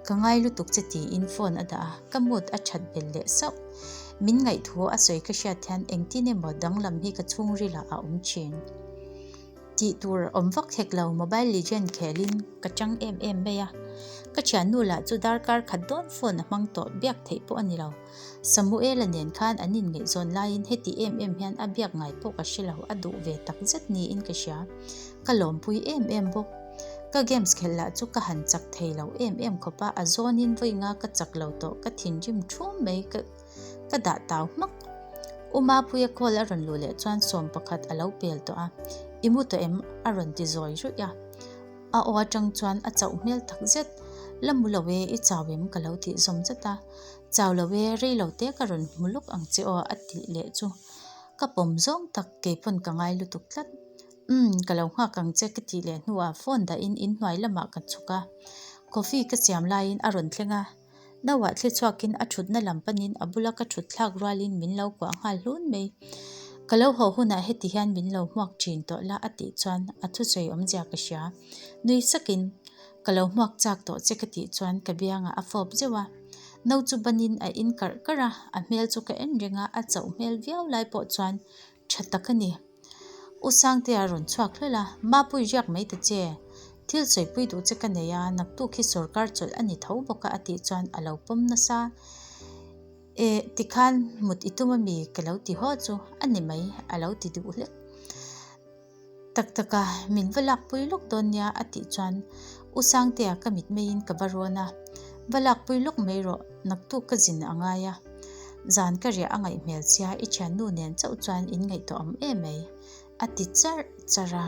Ka ngai lutuk che tiin phone a dah a, ka mood a that belh leh sauh. Min ngaihthu a sawi ka hriat hian engtin emaw danglam hi ka chhungrilah a awm thin. Tih tur awm vak hek lo Mobile Legend khelin ka chang em em mai a. Ka thiannu lah chu darkar khat dawn phone a hmang tawh biak theih pawh a ni lo. Samuela nen khan an inngaihzawn laiin heti em em hian a biak ngai pawh ka hre lo, a duh ve tak zet niin ka hria. Ka lawmpui em em bawk. Ka games khelh lah chu ka han chak thei lo em em khawp a, a zawnin vawi nga ka chak lo tawh, ka thinrim thum mai ka ka dah tau hmak. U Mapuia call a rawn luh leh chuan 11 a lo pel tawh a, I mu tawh em? a rawn ti zawi ruih a. A aw atang chuan a chauh hmel tak zet, La mu lo e, i chau em? ka lo tih zawm zet a. Chau lo e, rei lo te ka rawn hmu lawk ang che aw a tih leh chu ka pawm zawng tak keipawn ka ngai lutuk tlat. Umm, ka lo nghak ang che ka tih leh hnuah phone dahin inhnuai lamah ka chhuk a. Coffee ka siam laiin a rawn thleng a, Nauah thli chhuakin a thutna lam panin a bula ka thut thlak rualin min lo kuah nghal hlun mai. Ka lo haw hunah heti hian min lo hmuak thin tawh la a tih chuan a thusawi awmzia ka hria. Nui sakin ka lo hmuak chak tawh che ka tih chuan ka biangah a fawp zeuh a. No chu banin a in karh karh a, a hmel chu ka en reng a, a chauh hmel viau lai pawh chuan tha tak a ni. U Sangtea rawn chhuak hlawlh a, Mapui riak mai ta che. Thil sawipui duh che ka nei a, naktuk hi sawrkar chawlh a ni tho bawk a a tih chuan a lo pawm nasa. Eh, tikhan mut i tum ami ka lo ti haw chu a ni mai a lo ti duh hlek. Tak tak a, min va lakpui lawk dawn nia a tih chuan U Sangtea ka mitmeiin ka va rawn a, Va lakpui lawk mai rawh, naktuk ka zin a ngai a. Zan ka riah a ngaih hmel sia i thiannu nen chauh chuan in ngaihtuah awm em mai a ti charh charh a.